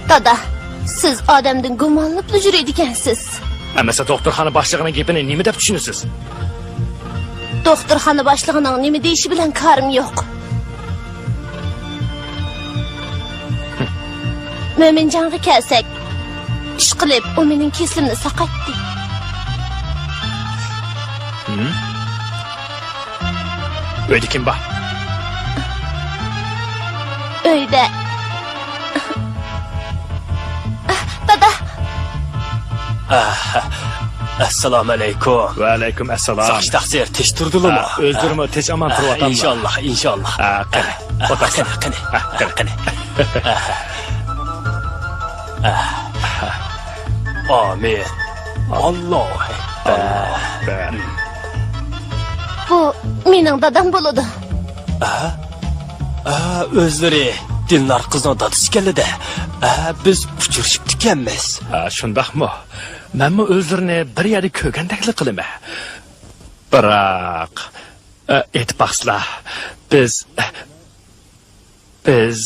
دادا، سىز ئادەمدىن گۇمانلىنىپلا يۈرىدىكەنسىز. ئەمەسە دوختۇرخانا باشلىقىنىڭ گېپىنى نېمە دەپ چۈشىنىسىز؟ دوختۇرخانا باشلىقىنىڭ نېمە دېيىشى بىلەن كارىم يوق. مۆمىنجانغا كەلسەك، ئىشقىلىپ، ئۇ مېنىڭ كېسىلىمنى ساقايتتى. ھىم؟ ئۆيدە كىم بار؟ ئۆيدە. دادا. ئەسسالامۇ ئەلەيكۇم. ۋەئەلەيكۇم ئەسسالام. ساقچى تەقسىر، تىنچ تۇردىلىمۇ؟ ئۆزلىرىمۇ تىنچ ئامان تۇرۇۋاتامدۇ؟ ئىنشاللا، ئىنشاللا. قېنى، ئولتۇرسىلە. قېنى، قېنى. قېنى. ئامىن. ئاللاھۇ ئەكبەر. بۇ مېنىڭ دادام بولىدۇ. ئا، ئا، ئۆزلىرى دىلنار قىزنىڭ دادىسى ئىكەنلىدە. ئا، بىز ئۇچرىشىپتىكەنمىز. ئا، شۇنداقمۇ؟ مەنمۇ ئۆزلىرىنى بىر يەردە كۆرگەندەكلا قىلىمەن. بىراق، ئا، ئېيتىپ باقسىلا، بىز، بىز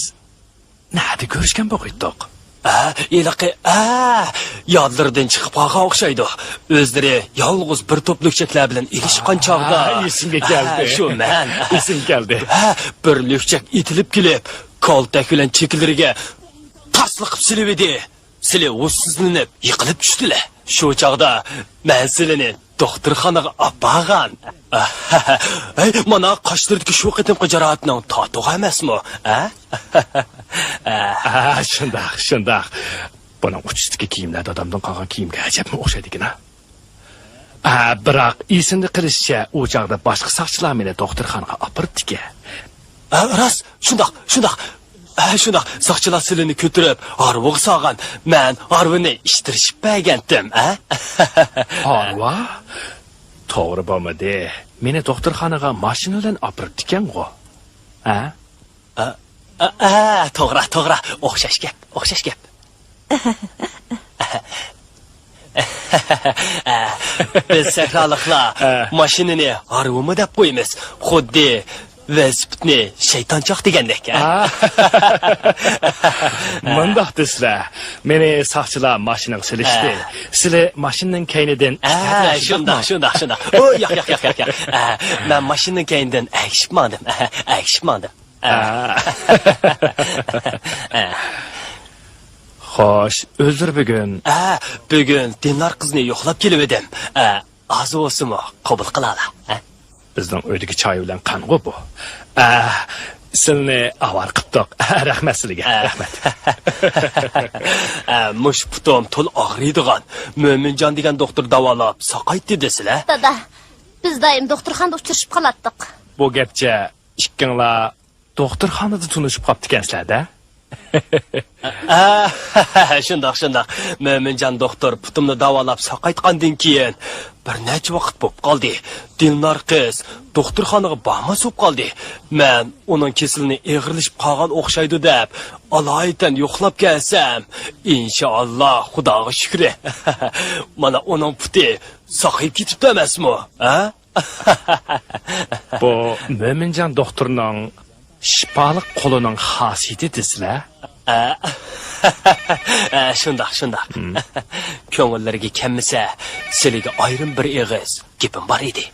نەدە كۆرۈشكەن بولغىيتتۇق؟ ئە، ھېلىقى، ئە، يادلىرىدىن چىقىپ قالغان ئوخشايدۇ. ئۆزلىرى يالغۇز بىر توپ لۈكچەكلەر بىلەن ئېلىشقان چاغدا. ئە، ئېسىمگە كەلدى. ئە، شۇ مەن. ئېسىمگە كەلدى. ئە، بىر لۈكچەك ئېتىلىپ كېلىپ، كالتەك بىلەن چېكىلىرىگە تاسلا قىپ سېلىۋىدى. سىلى ھوشسىزلىنىپ، يىقىلىپ چۈشتىلە. شۇ چاغدا مەن سىلىنى دوختۇرخانىغا ئاپارغان. ھەي، مانا قاشلىرىدىكى شۇ قېتىمقى جاراھەتنىڭ تاتۇقى ئەمەسمۇ؟ ھە؟ ھە، شۇنداق، شۇنداق. بۇنىڭ ئۇچىسىدىكى كىيىملەر دادامدىن قالغان كىيىمگە ئەجەبمۇ ئوخشايدىكىن ھە. ئە، بىراق ئېسىمدە قېلىشىچە، ئۇ چاغدا باشقا ساقچىلار مېنى دوختۇرخانىغا ئاپىرىپتىكەن. ئە، راست، شۇنداق، شۇنداق. ئە، شۇنداق، ساقچىلار سىلىنى كۆتۈرۈپ، ھارۋىغا سالغان. مەن ھارۋىنى ئىتتىرىشىپ بەرگەنتىم، ئە؟ ھارۋا؟ توغرا بولمىدى. مېنى دوختۇرخانىغا ماشىنا بىلەن ئاپىرىپتىكەنغۇ. ئە؟ ئە، ئە، ئە، توغرا، توغرا. ئوخشاش گەپ، ئوخشاش گەپ. بىز سەھرالىقلار ماشىنىنى ھارۋىمۇ دەپ قويىمىز. خۇددى ۋېلىسىپىتنى شەيتانچاق دېگەندەك، ھە؟ مۇنداق دېسىلە، مېنى ساقچىلار ماشىنىغا سېلىشتى. سىلى ماشىنىنىڭ كەينىدىن ئىتتەردىلەر، شۇنداقمۇ؟ شۇنداق، شۇنداق، شۇنداق. ئۇ، ياق، ياق، ياق، ياق، ياق. مەن ماشىنىنىڭ كەينىدىن ئەگىشىپ ماڭدىم. ئەگىشىپ ماڭدىم. ئە. خوش، ئۆزلىرى بۈگۈن؟ ئە، بۈگۈن دىلنار قىزنى يوقلاپ كېلىۋىدىم. ئە، ئاز بولسىمۇ قوبۇل قىلالا، ھە؟ بىزنىڭ ئۆيدىكى چاي بىلەن قانغۇ بۇ. ئە، سىلنى ئاۋارە قىپتۇق. رەھمەت سىلىگە، ئە. رەھمەت. ئە، مۇشۇ پۇتۇم تولا ئاغرىيدىغان مۆمىنجان دېگەن دوختۇر داۋالاپ ساقايتتى دېسىلە. دادا، بىز دائىم دوختۇرخانىدا ئۇچرىشىپ قالاتتۇق. بۇ گەپچە ئىككىڭلار دوختۇرخانىدا تونۇشۇپ قاپتىكەنسىلەر-دە؟ ئە، شۇنداق، شۇنداق. مۆمىنجان دوختۇر پۇتۇمنى داۋالاپ ساقايتقاندىن كېيىن بىر نەچچە ۋاقىت بولۇپ قالدى. دىلنار قىز دوختۇرخانىغا بارماس بولۇپ قالدى. مەن ئۇنىڭ كېسىلىنى ئېغىرلىشىپ قالغان ئوخشايدۇ دەپ، ئالايىتەن يوقلاپ كەلسەم، ئىنشائاللا، خۇداغا شۈكرى. مانا ئۇنىڭ پۇتى ساقىيىپ كېتىپتۇ ئەمەسمۇ، ھە؟ بۇ مۆمىنجان دوختۇرنىڭ شىپالىق قولىنىڭ خاسىيىتى دېسىلە. ئە، ئە، شۇنداق، شۇنداق. كۆڭۈللىرىگە كەلمىسە، سىلىگە ئايرىم بىر ئېغىز گېپىم بار ئىدى.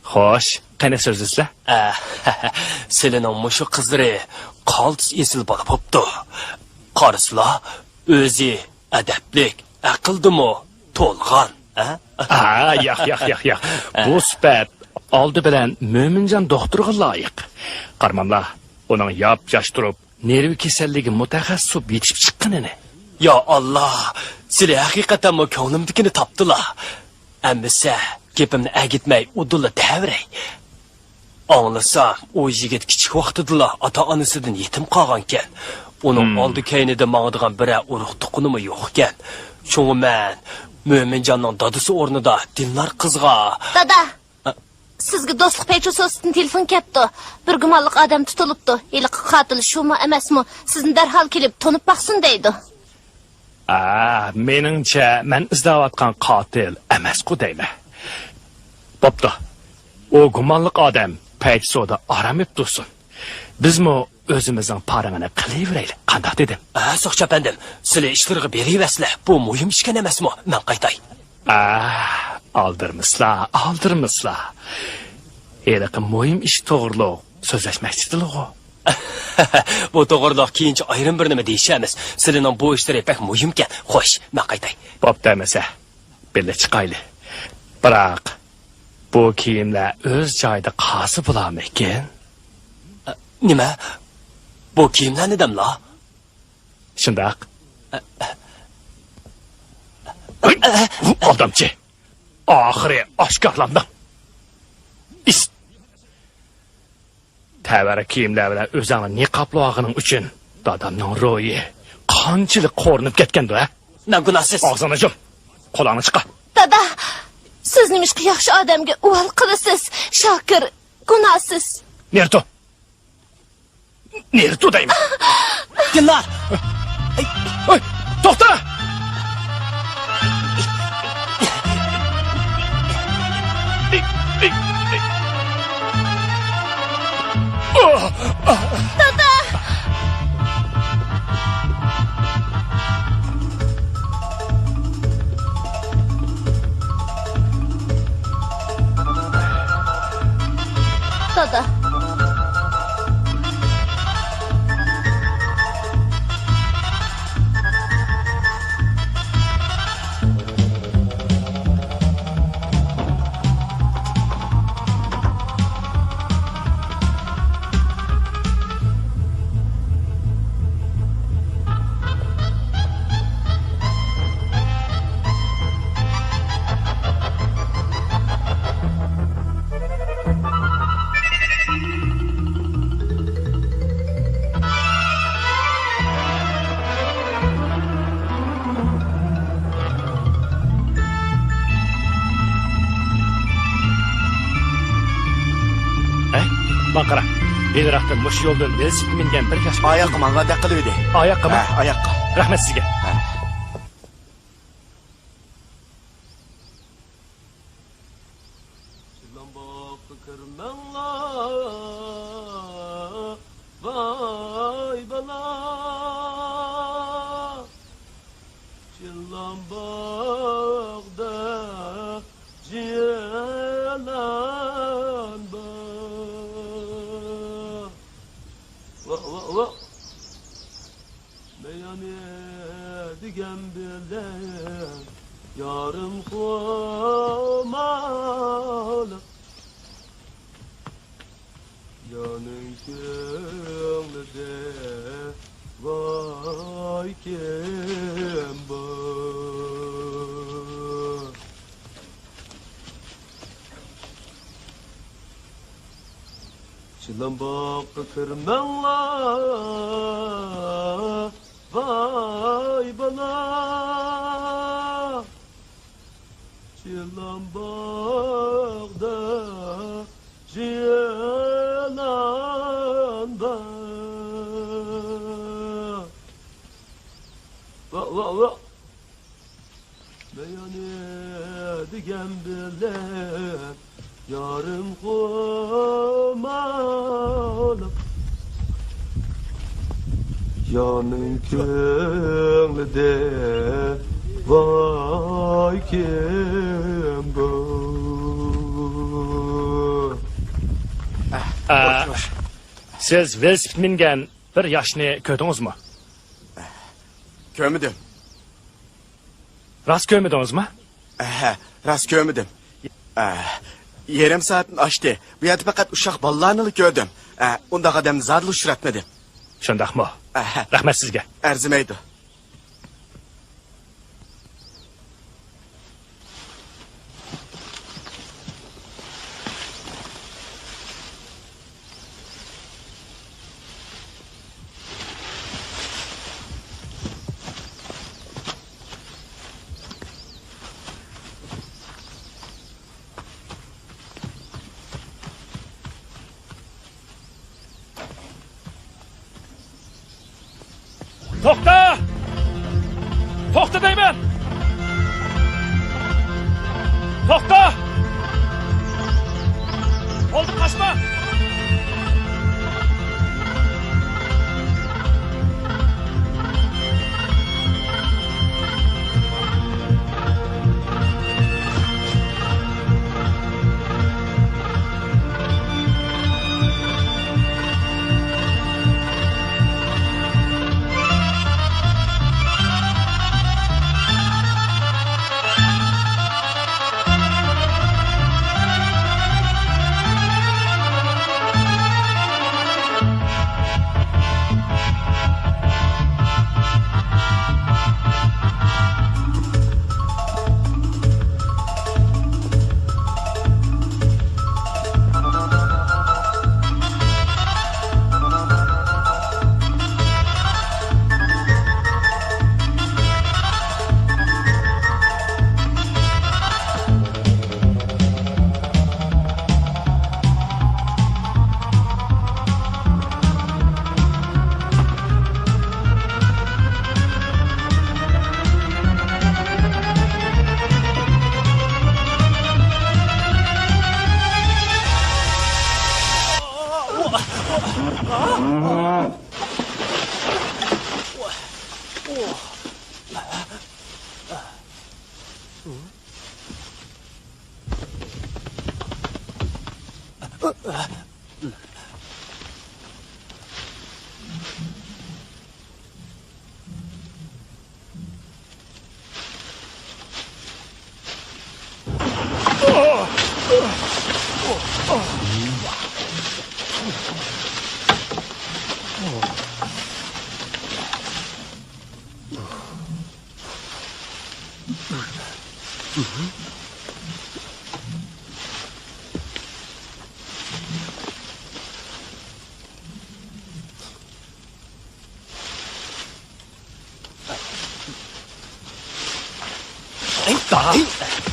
خوش، قېنى سۆزلىسىلە. ئە، سىلىنىڭ مۇشۇ قىزلىرى قالتىس ئېسىل بالا بوپتۇ. قارىسىلا، ئۆزى ئەدەپلىك، ئەقىلدىمۇ تولغان، ھە؟ ئا، ياق، ياق، ياق، ياق. بۇ سۈپەت ئالدى بىلەن مۆمىنجان دوختۇرغا لايىق. قارىماملا، ئۇنىڭ ياپياش تۇرۇپ نېرۋا كېسەللىكى مۇتەخەسسىسى بولۇپ يېتىشىپ چىققىنىنى. يا ئاللا، سىلى ھەقىقەتەنمۇ كۆڭلۈمدىكىنى تاپتىلا. ئەمىسە، گېپىمنى ئەگىتمەي ئۇدۇللا دەۋېرەي. ئاڭلىسام، ئۇ يىگىت كىچىك ۋاقتىدىلا ئاتا-ئانىسىدىن يېتىم قالغانكەن. ئۇنىڭ ھىم. ئالدى-كەينىدە ماڭىدىغان بىرەر ئۇرۇق-تۇغقىنىمۇ يوقكەن. شۇڭا مەن مۆمىنجاننىڭ دادىسى ئورنىدا دىلنار قىزغا. دادا! ئا. سىزگە دوستلۇق پەيچۇ سوسىدىن تېلېفون كەپتۇ. بىر گۇمانلىق ئادەم تۇتۇلۇپتۇ. ھېلىقى قاتىل شۇمۇ ئەمەسمۇ؟ سىزنى دەرھال كېلىپ تونۇپ باقسۇن دەيدۇ. ئا، مېنىڭچە، مەن ئىزدەۋاتقان قاتىل ئەمەسقۇ دەيمەن. بوپتۇ. ئۇ گۇمانلىق ئادەم پەيچۇسۇدا ئارام ئېلىپ تۇرسۇن. بىزمۇ ئۆزىمىزنىڭ پارىڭىنى قىلىۋېرەيلى. قانداق دېدىم؟ ھە، ساقچى ئەپەندىم، سىلى ئىشلىرىغا بېرىۋەرسىلە. بۇ مۇھىم ئىشكەن ئەمەسمۇ؟ مەن قايتاي. ئا، ئالدىرىمىسىلا، ئالدىرىمىسىلا. ھېلىقى مۇھىم ئىش توغرۇلۇق سۆزلەشمەكچىدىلىغۇ. بۇ توغرۇلۇق كېيىنچە ئايرىم بىر نېمە دېيىشەرمىز. سىلىنىڭ بۇ ئىشلىرى بەك مۇھىمكەن. خوش، مەن قايتاي. بوپتۇ ئەمىسە. بىللە چىقايلى. بىراق، بۇ كىيىملەر ئۆز جايىدا قالسا بولارمىكىن؟ نېمە؟ بۇ كىيىملەرنى دەملا؟ شۇنداق. ھەي، بۇ ئالدامچى. ئاخىرى ئاشكارىلاندىڭ. ئىس. تەۋەرە كىيىملەر بىلەن ئۆزۈڭنى نىقابلىۋالغىنىڭ ئۈچۈن دادامنىڭ روھى قانچىلىك قورۇنۇپ كەتكەندۇ، ھە؟ مەن گۇناھسىز. ئاغزىڭنى يۇم. قولۇڭنى چىقار. دادا، سىز نېمىشقا ياخشى ئادەمگە ئۇۋال قىلىسىز؟ شاكىر گۇناھسىز. نېرتو. نېرتو دەيمەن. دىلنار! ئاي، توختا! دادا! دادا. ھەي، ماڭا قارا. بېرىراقتا مۇشۇ يولدىن ۋېلىسىپىت مىنگەن بىر ياش. ئاياققا ماڭغاندەك قىلىۋىدى. ئاياققىمۇ؟ ھە، ئاياققا. رەھمەت سىزگە. ھە. چىلان باغقا كىرمەڭلار، ۋاي بالا. چىلان باغدا جىلان بار. ۋا، ۋا، ۋا. مەيانى دېگەن بىلەن يارىم خۇمارلىق. يارنىڭ كۆڭلىدە ۋاي كىم بار؟ چىلان باغقا كىرمەڭلار، ۋاي بالا. چىلان باغدا جىلان بار. ۋا، ۋا، ۋا. مەيانى دېگەن بىلەن يارىم خۇمارلىق. يارنىڭ كۆڭلىدە ۋاي كىم بۇ؟ ئە، سىز ۋېلىسىپىت مىنگەن بىر ياشنى كۆردىڭىزمۇ؟ كۆرمىدىم. راست كۆرمىدىڭىزمۇ؟ ھە، راست كۆرمىدىم. ئە، يېرىم سائەتتىن ئاشتى. بۇ يەردە پەقەت ئۇششاق بالىلارنىلا كۆردۈم. ئە، ئۇنداق ئادەمنى زادىلا ئۇچراتمىدىم. شۇنداقمۇ؟ ئەھە. رەھمەت سىزگە. ئەرزىمەيدۇ. توختا! توختا دەيمەن! توختا! بولدى، قاچما!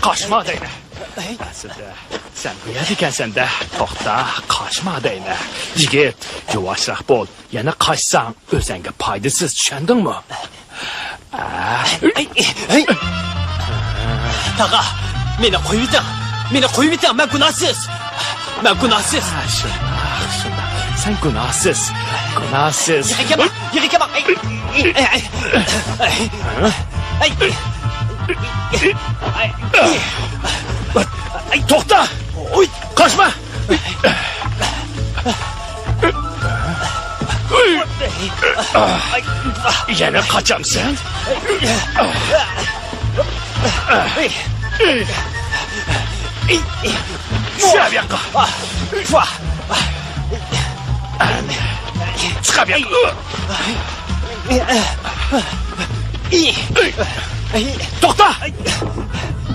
قاچما دەيمەن. ئەسلىدە، سەن بۇ يەردە ئىكەنسەن-دە. توختا، قاچما دەيمەن. يىگىت، يۇۋاشراق بول. يەنە قاچساڭ، ئۆزۈڭگە پايدىسىز، چۈشەندىڭمۇ؟ تاغا، مېنى قويۇۋېتىڭ. مېنى قويۇۋېتىڭ، مەن گۇناھسىز. مەن گۇناھسىز. ھە، شۇنداق، شۇنداق. سەن گۇناھسىز. گۇناھسىز. يىغىۋېتىڭ، يىغىۋېتىڭ. ئەي، ئەي، ئەي. ئەي، ئەي. ئەي، توختا! قاچما! يەنە قاچامسەن؟ چۈش بۇ ياققا! چىق بۇ ياققا! توختا!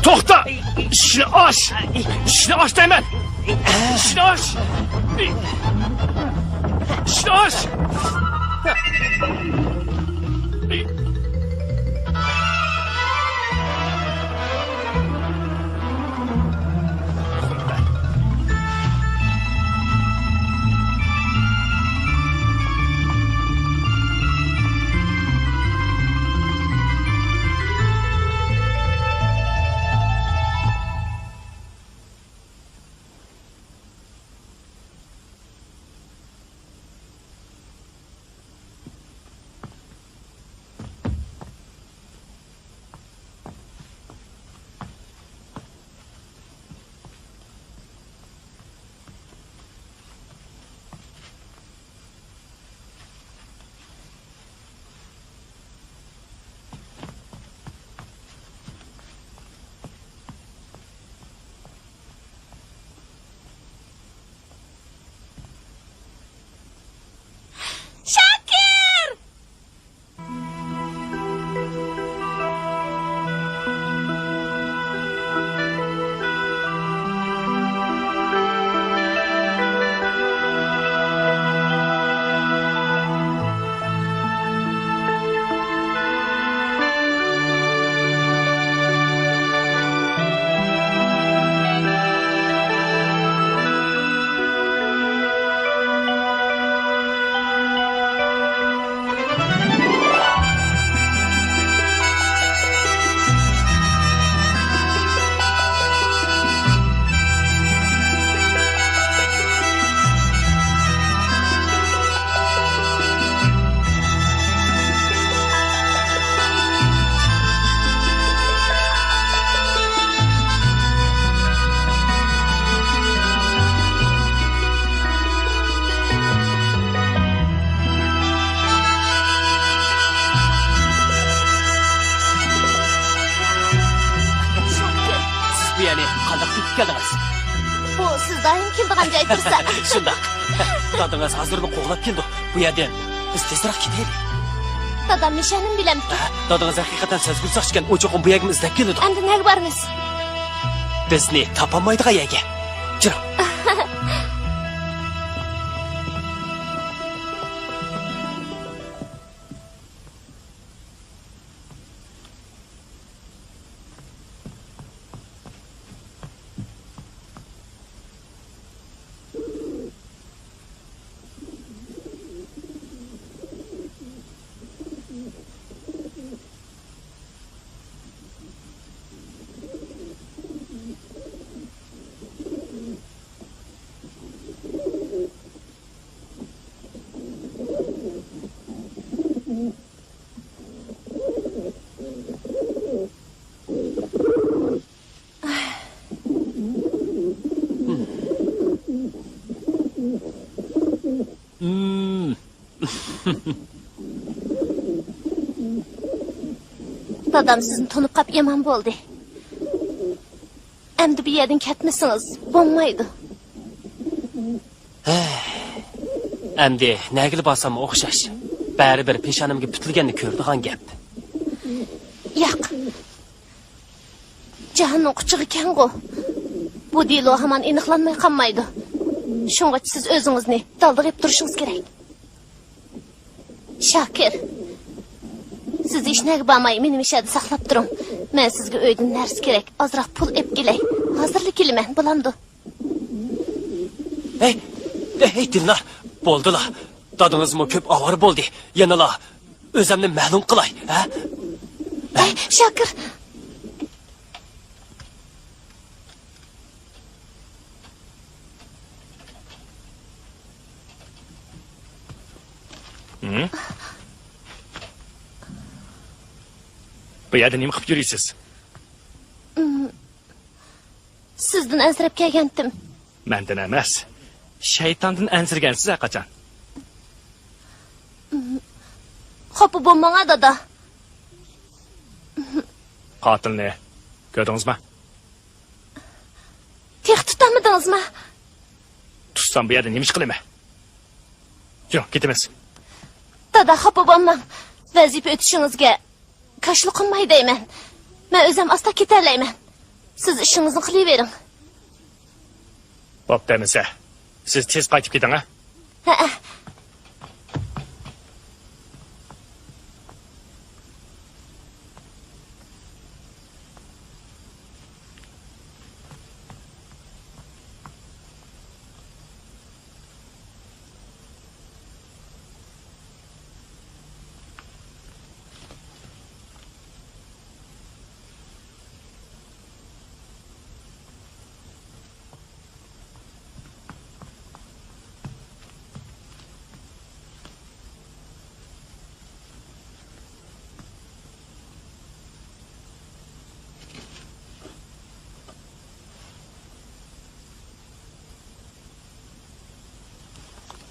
توختا! ئىشىكنى ئاچ! ئىشىكنى ئاچ دەيمەن! ئىشىكنى ئاچ! ئىشىكنى ئاچ! كەلدىڭىز. بۇ سىز دائىم كېلىدىغان جاي تۇرسا. شۇنداق. دادىڭىز ھازىرلا قوغلاپ كېلىدۇ. بۇ يەردىن بىز تېزراق كېتەيلى. دادام نىشانىمنى بىلەمدۇ؟ ھە، دادىڭىز ھەقىقەتەن سەزگۈر ساقچىكەن، ئۇ چوقۇم بۇ يەرگىمۇ ئىزدەپ كېلىدۇ. ئەمدى نەگە بارىمىز؟ بىزنى تاپالمايدىغان يەرگە. كىرىڭ. دادام سىزنى تونۇپ قاپ يامان بولدى. ئەمدى بۇ يەردىن كەتمىسىڭىز بولمايدۇ. ئەمدى نەگىلا بارساممۇ ئوخشاش. بەرىبىر پېشانەمگە پۈتۈلگەننى كۆرىدىغان گەپ. ياق. جاھاننىڭ قۇچىقى كەڭغۇ. بۇ دېلو ھامان ئېنىقلانماي قالمايدۇ. شۇڭغىچە سىز ئۆزىڭىزنى دالدىغا ئېلىپ تۇرۇشىڭىز كېرەك. شاكىر، سىز ھېچنەگە بارماي، مېنى مۇشۇ يەردە ساقلاپ تۇرۇڭ. مەن سىزگە ئۆيدىن نەرسە كېرەك، ئازراق پۇل ئېلىپ كېلەي. ھازىرلا كېلىمەن، بولامدۇ؟ ھەي، ھەي، دىلنار، بولدىلا. دادىڭىزمۇ كۆپ ئاۋارە بولدى. يەنىلا ئۆزۈمنى مەلۇم قىلاي، ھە؟ ھەي، شاكىر! ھە؟ بۇ يەردە نېمە قىلىپ يۈرىسىز؟ سىزدىن ئەنسىرەپ كەلگەنتىم. مەندىن ئەمەس، شەيتاندىن ئەنسىرىگەنسىز ھەرقاچان. خاپا بولماڭا، دادا. قاتىلنى كۆردىڭىزمۇ؟ تېخى تۇتالمىدىڭىزمۇ؟ تۇتسام بۇ يەردە نېمە ئىش قىلىمەن؟ يۈرۈڭ، كېتىمىز. دادا، خاپا بولماڭ. ۋەزىپە ئۆتۈشىڭىزگە كاشىلا قىلماي دەيمەن. مەن ئۆزۈم ئاستا كېتەلەيمەن. سىز ئىشىڭىزنى قىلىۋېرىڭ. بوپتۇ ئەمىسە. سىز تېز قايتىپ كېتىڭ، ھە؟ ھەئە.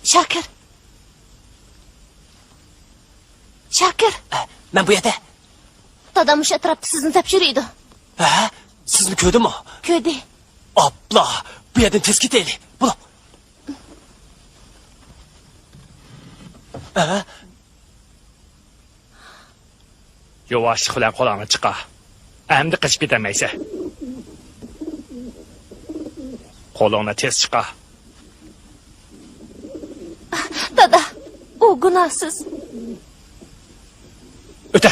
شاكىر! شاكىر! ئە، مەن بۇ يەردە. دادام مۇشۇ ئەتراپتا سىزنى ئىزدەپ يۈرىدۇ. ھە؟ سىزنى كۆردىمۇ؟ كۆردى. ئاپلا! بۇ يەردىن تېز كېتەيلى. بولۇڭ. ھە؟ يۇۋاشلىق بىلەن قولۇڭنى چىقار. ئەمدى قېچىپ كېتەلمەيسەن. قولۇڭنى تېز چىقار. دادا، ئۇ گۇناھسىز. ئۆتە!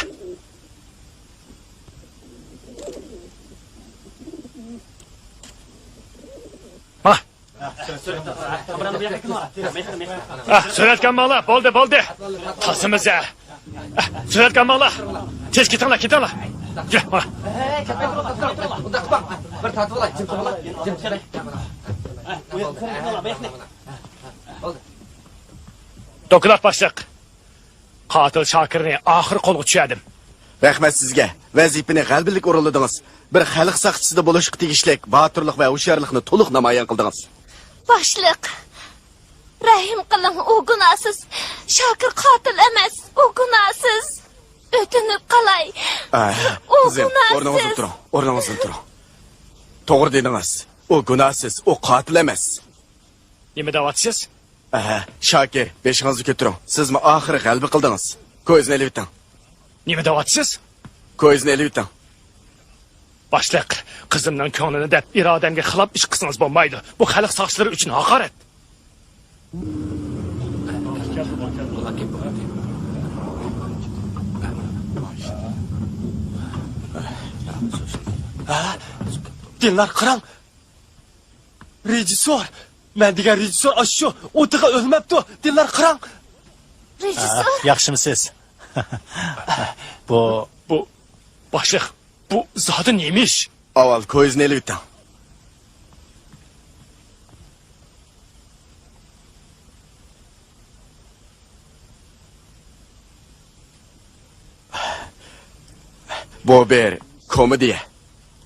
مانا. ئە، سۈرەتكە ئالماڭلار، بولدى، بولدى. تازىمىز، ئە. ئە، سۈرەتكە ئالماڭلار. تېز كېتىڭلار، كېتىڭلار. يۈر، مانا. دوكلات باشلىق. قاتىل شاكىرنى ئاخىرى قولغا چۈشۈردۈم. رەھمەت سىزگە. ۋەزىپىنى غەلىبىلىك ئورۇنلىدىڭىز. بىر خەلق ساقچىسىدا بولۇشقا تېگىشلىك باتۇرلۇق ۋە ھوشيارلىقنى تولۇق نامايان قىلدىڭىز. باشلىق، رەھىم قىلىڭ، ئۇ گۇناھسىز. شاكىر قاتىل ئەمەس، ئۇ گۇناھسىز. ئۆتۈنۈپ قالاي. ئە، ئۇ قىزىم، گۇناھسىز. ئورنىڭىزدىن تۇرۇڭ، ئورنىڭىزدىن تۇرۇڭ. توغرا دېدىڭىز. ئۇ گۇناھسىز، ئۇ قاتىل ئەمەس. نېمە دەۋاتىسىز؟ ئەھە، شاكىر، بېشىڭىزنى كۆتۈرۈڭ. سىزمۇ ئاخىرى غەلىبە قىلدىڭىز. كويزىنى ئېلىۋېتىڭ. نېمە دەۋاتىسىز؟ كويزىنى ئېلىۋېتىڭ. باشلىق، قىزىمنىڭ كۆڭلىنى دەپ، ئىرادەمگە خىلاپ ئىش قىلسىڭىز بولمايدۇ. بۇ خەلق ساقچىلىرى ئۈچۈن ھاقارەت. ھە؟ دىلنار، قاراڭ! رېژىسسور! مەن دېگەن رېژىسسور ئاشۇ! ئۇ تېخى ئۆلمەپتۇ! دىلنار، قاراڭ! رېژىسسور! ياخشىمۇسىز؟ بۇ، بۇ، باشلىق، بۇ زادى نېمە ئىش؟ ئاۋۋال كويزىنى ئېلىۋېتىڭ. بۇ بىر كومېدىيە.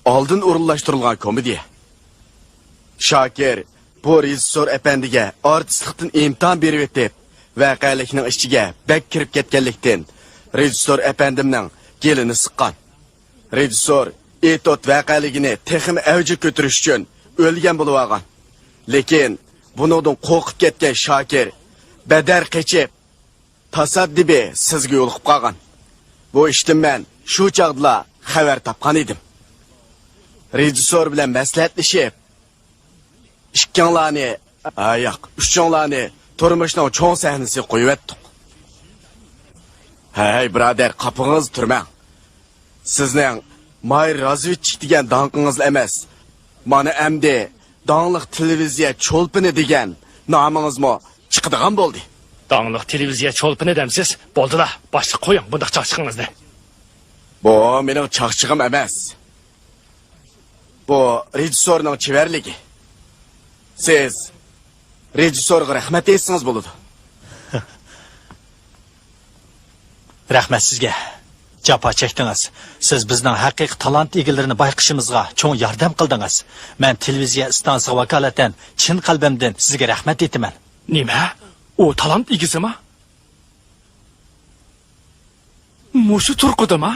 ئالدىن ئورۇنلاشتۇرۇلغان كومېدىيە. شاكىر بۇ رېژىسسور ئەپەندىگە ئارتىسلىقتىن ئىمتىھان بېرىۋېتىپ، ۋەقەلىكنىڭ ئىچىگە بەك كىرىپ كەتكەنلىكتىن، رېژىسسور ئەپەندىمنىڭ گېلىنى سىققان. رېژىسسور ئېتوت ۋەقەلىكىنى تېخىمۇ ئەۋجىگە كۆتۈرۈش ئۈچۈن ئۆلگەن بولۇۋالغان. لېكىن بۇنىڭدىن قورقۇپ كەتكەن شاكىر بەدەر قېچىپ، تاسادىپىي سىزگە يولۇقۇپ قالغان. بۇ ئىشتىن مەن شۇ چاغدىلا خەۋەر تاپقان ئىدىم. رېژىسسور بىلەن مەسلىھەتلىشىپ، ئىككىڭلارنى، ھە، ياق، ئۈچۈڭلارنى تۇرمۇشنىڭ چوڭ سەھنىسىگە قويۇۋەتتۇق. ھەي، بۇرادەر، قاپىقىڭىزنى تۈرمەڭ. سىزنىڭ ماھىر رازۋېدچىك دېگەن داڭقىڭىزلا ئەمەس، مانا ئەمدى داڭلىق تېلېۋىزىيە چولپىنى دېگەن نامىڭىزمۇ چىقىدىغان بولدى. داڭلىق تېلېۋىزىيە چولپىنى دەمسىز؟ بولدىلا، باشلىق، قويۇڭ بۇنداق چاقچىقىڭىزنى. بۇ مېنىڭ چاقچىقىم ئەمەس. بۇ رېژىسسورنىڭ چېۋەرلىكى. سىز رېژىسسورغا رەھمەت ئېيتسىڭىز بولىدۇ. رەھمەت سىزگە. جاپا چەكتىڭىز. سىز بىزنىڭ ھەقىقىي تالانت ئىگىلىرىنى بايقىشىمىزغا چوڭ ياردەم قىلدىڭىز. مەن تېلېۋىزىيە ئىستانسىسىغا ۋاكالىتەن چىن قەلبىمدىن سىزگە رەھمەت ئېيتىمەن. نېمە؟ ئۇ تالانت ئىگىسىما؟ مۇشۇ تۇرقىدىما؟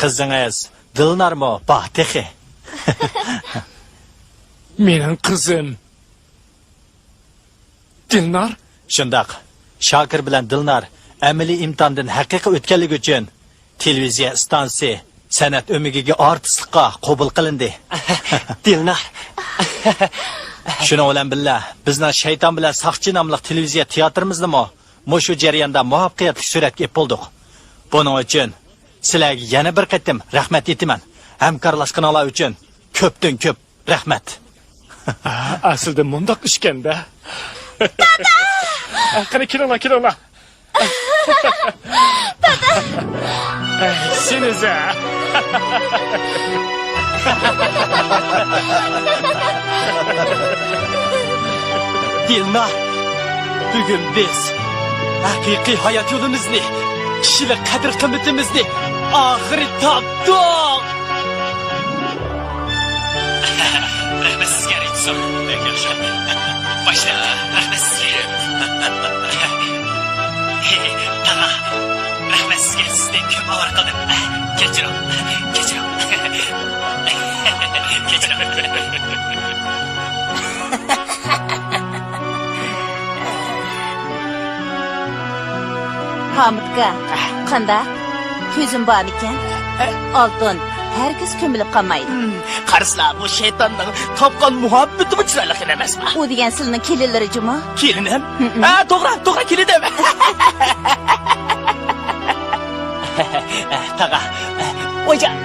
قىزىڭىز دىلنارمۇ بار تېخى. مېنىڭ قىزىم دىلنار؟ شۇنداق. شاكىر بىلەن دىلنار ئەمەلىي ئىمتىھاندىن ھەقىقىي ئۆتكەنلىكى ئۈچۈن تېلېۋىزىيە ئىستانسىسى سەنئەت ئۆمىكىگە ئارتىسلىققا قوبۇل قىلىندى. دىلنار. شۇنىڭ بىلەن بىللە، بىزنىڭ شەيتان بىلەن ساقچى ناملىق تېلېۋىزىيە تىياتىرىمىزنىمۇ مۇشۇ جەرياندا مۇۋەپپەقىيەتلىك سۈرەتكە ئېلىپ بولدۇق. بۇنىڭ ئۈچۈن سىلەرگە يەنە بىر قېتىم رەھمەت ئېيتىمەن. ھەمكارلاشقىنىڭلار ئۈچۈن كۆپتىن كۆپ رەھمەت. ئەسلىدە مۇنداق ئىشكەندە. دادا! قېنى، كېلىڭلار، كېلىڭلار. دادا! سېنىزە. دىلنار، بۈگۈن بىز ھەقىقىي ھايات يولىمىزنى، كىشىلىك قەدىر-قىممىتىمىزنى ئاخىرى تاپتۇق! رەھمەت سىزگە، رېژىسسور. بەك ياخشى. باشلىق، رەھمەت سىزگە. تاغا، رەھمەت سىزگە، سىزنى كۆپ ئاۋارە قىلدىم. كەچۈرۈڭ، كەچۈرۈڭ. كەچۈرۈڭ. ھامۇتكا، قانداق؟ كۆزۈم بارمىكەن؟ ئالتۇن، ھەرگىز كۆمۈلۈپ قالمايدۇ. قارىسىلا، بۇ شەيتاننىڭ تاپقان مۇھەببىتىمۇ چىرايلىق ئەمەسما؟ ئۇ دېگەن سىلىنىڭ كېلىنلىرى جۇمۇ؟ كېلىنىم؟ ھە، توغرا، توغرا، كېلىنىم. تاغا، ئويجان.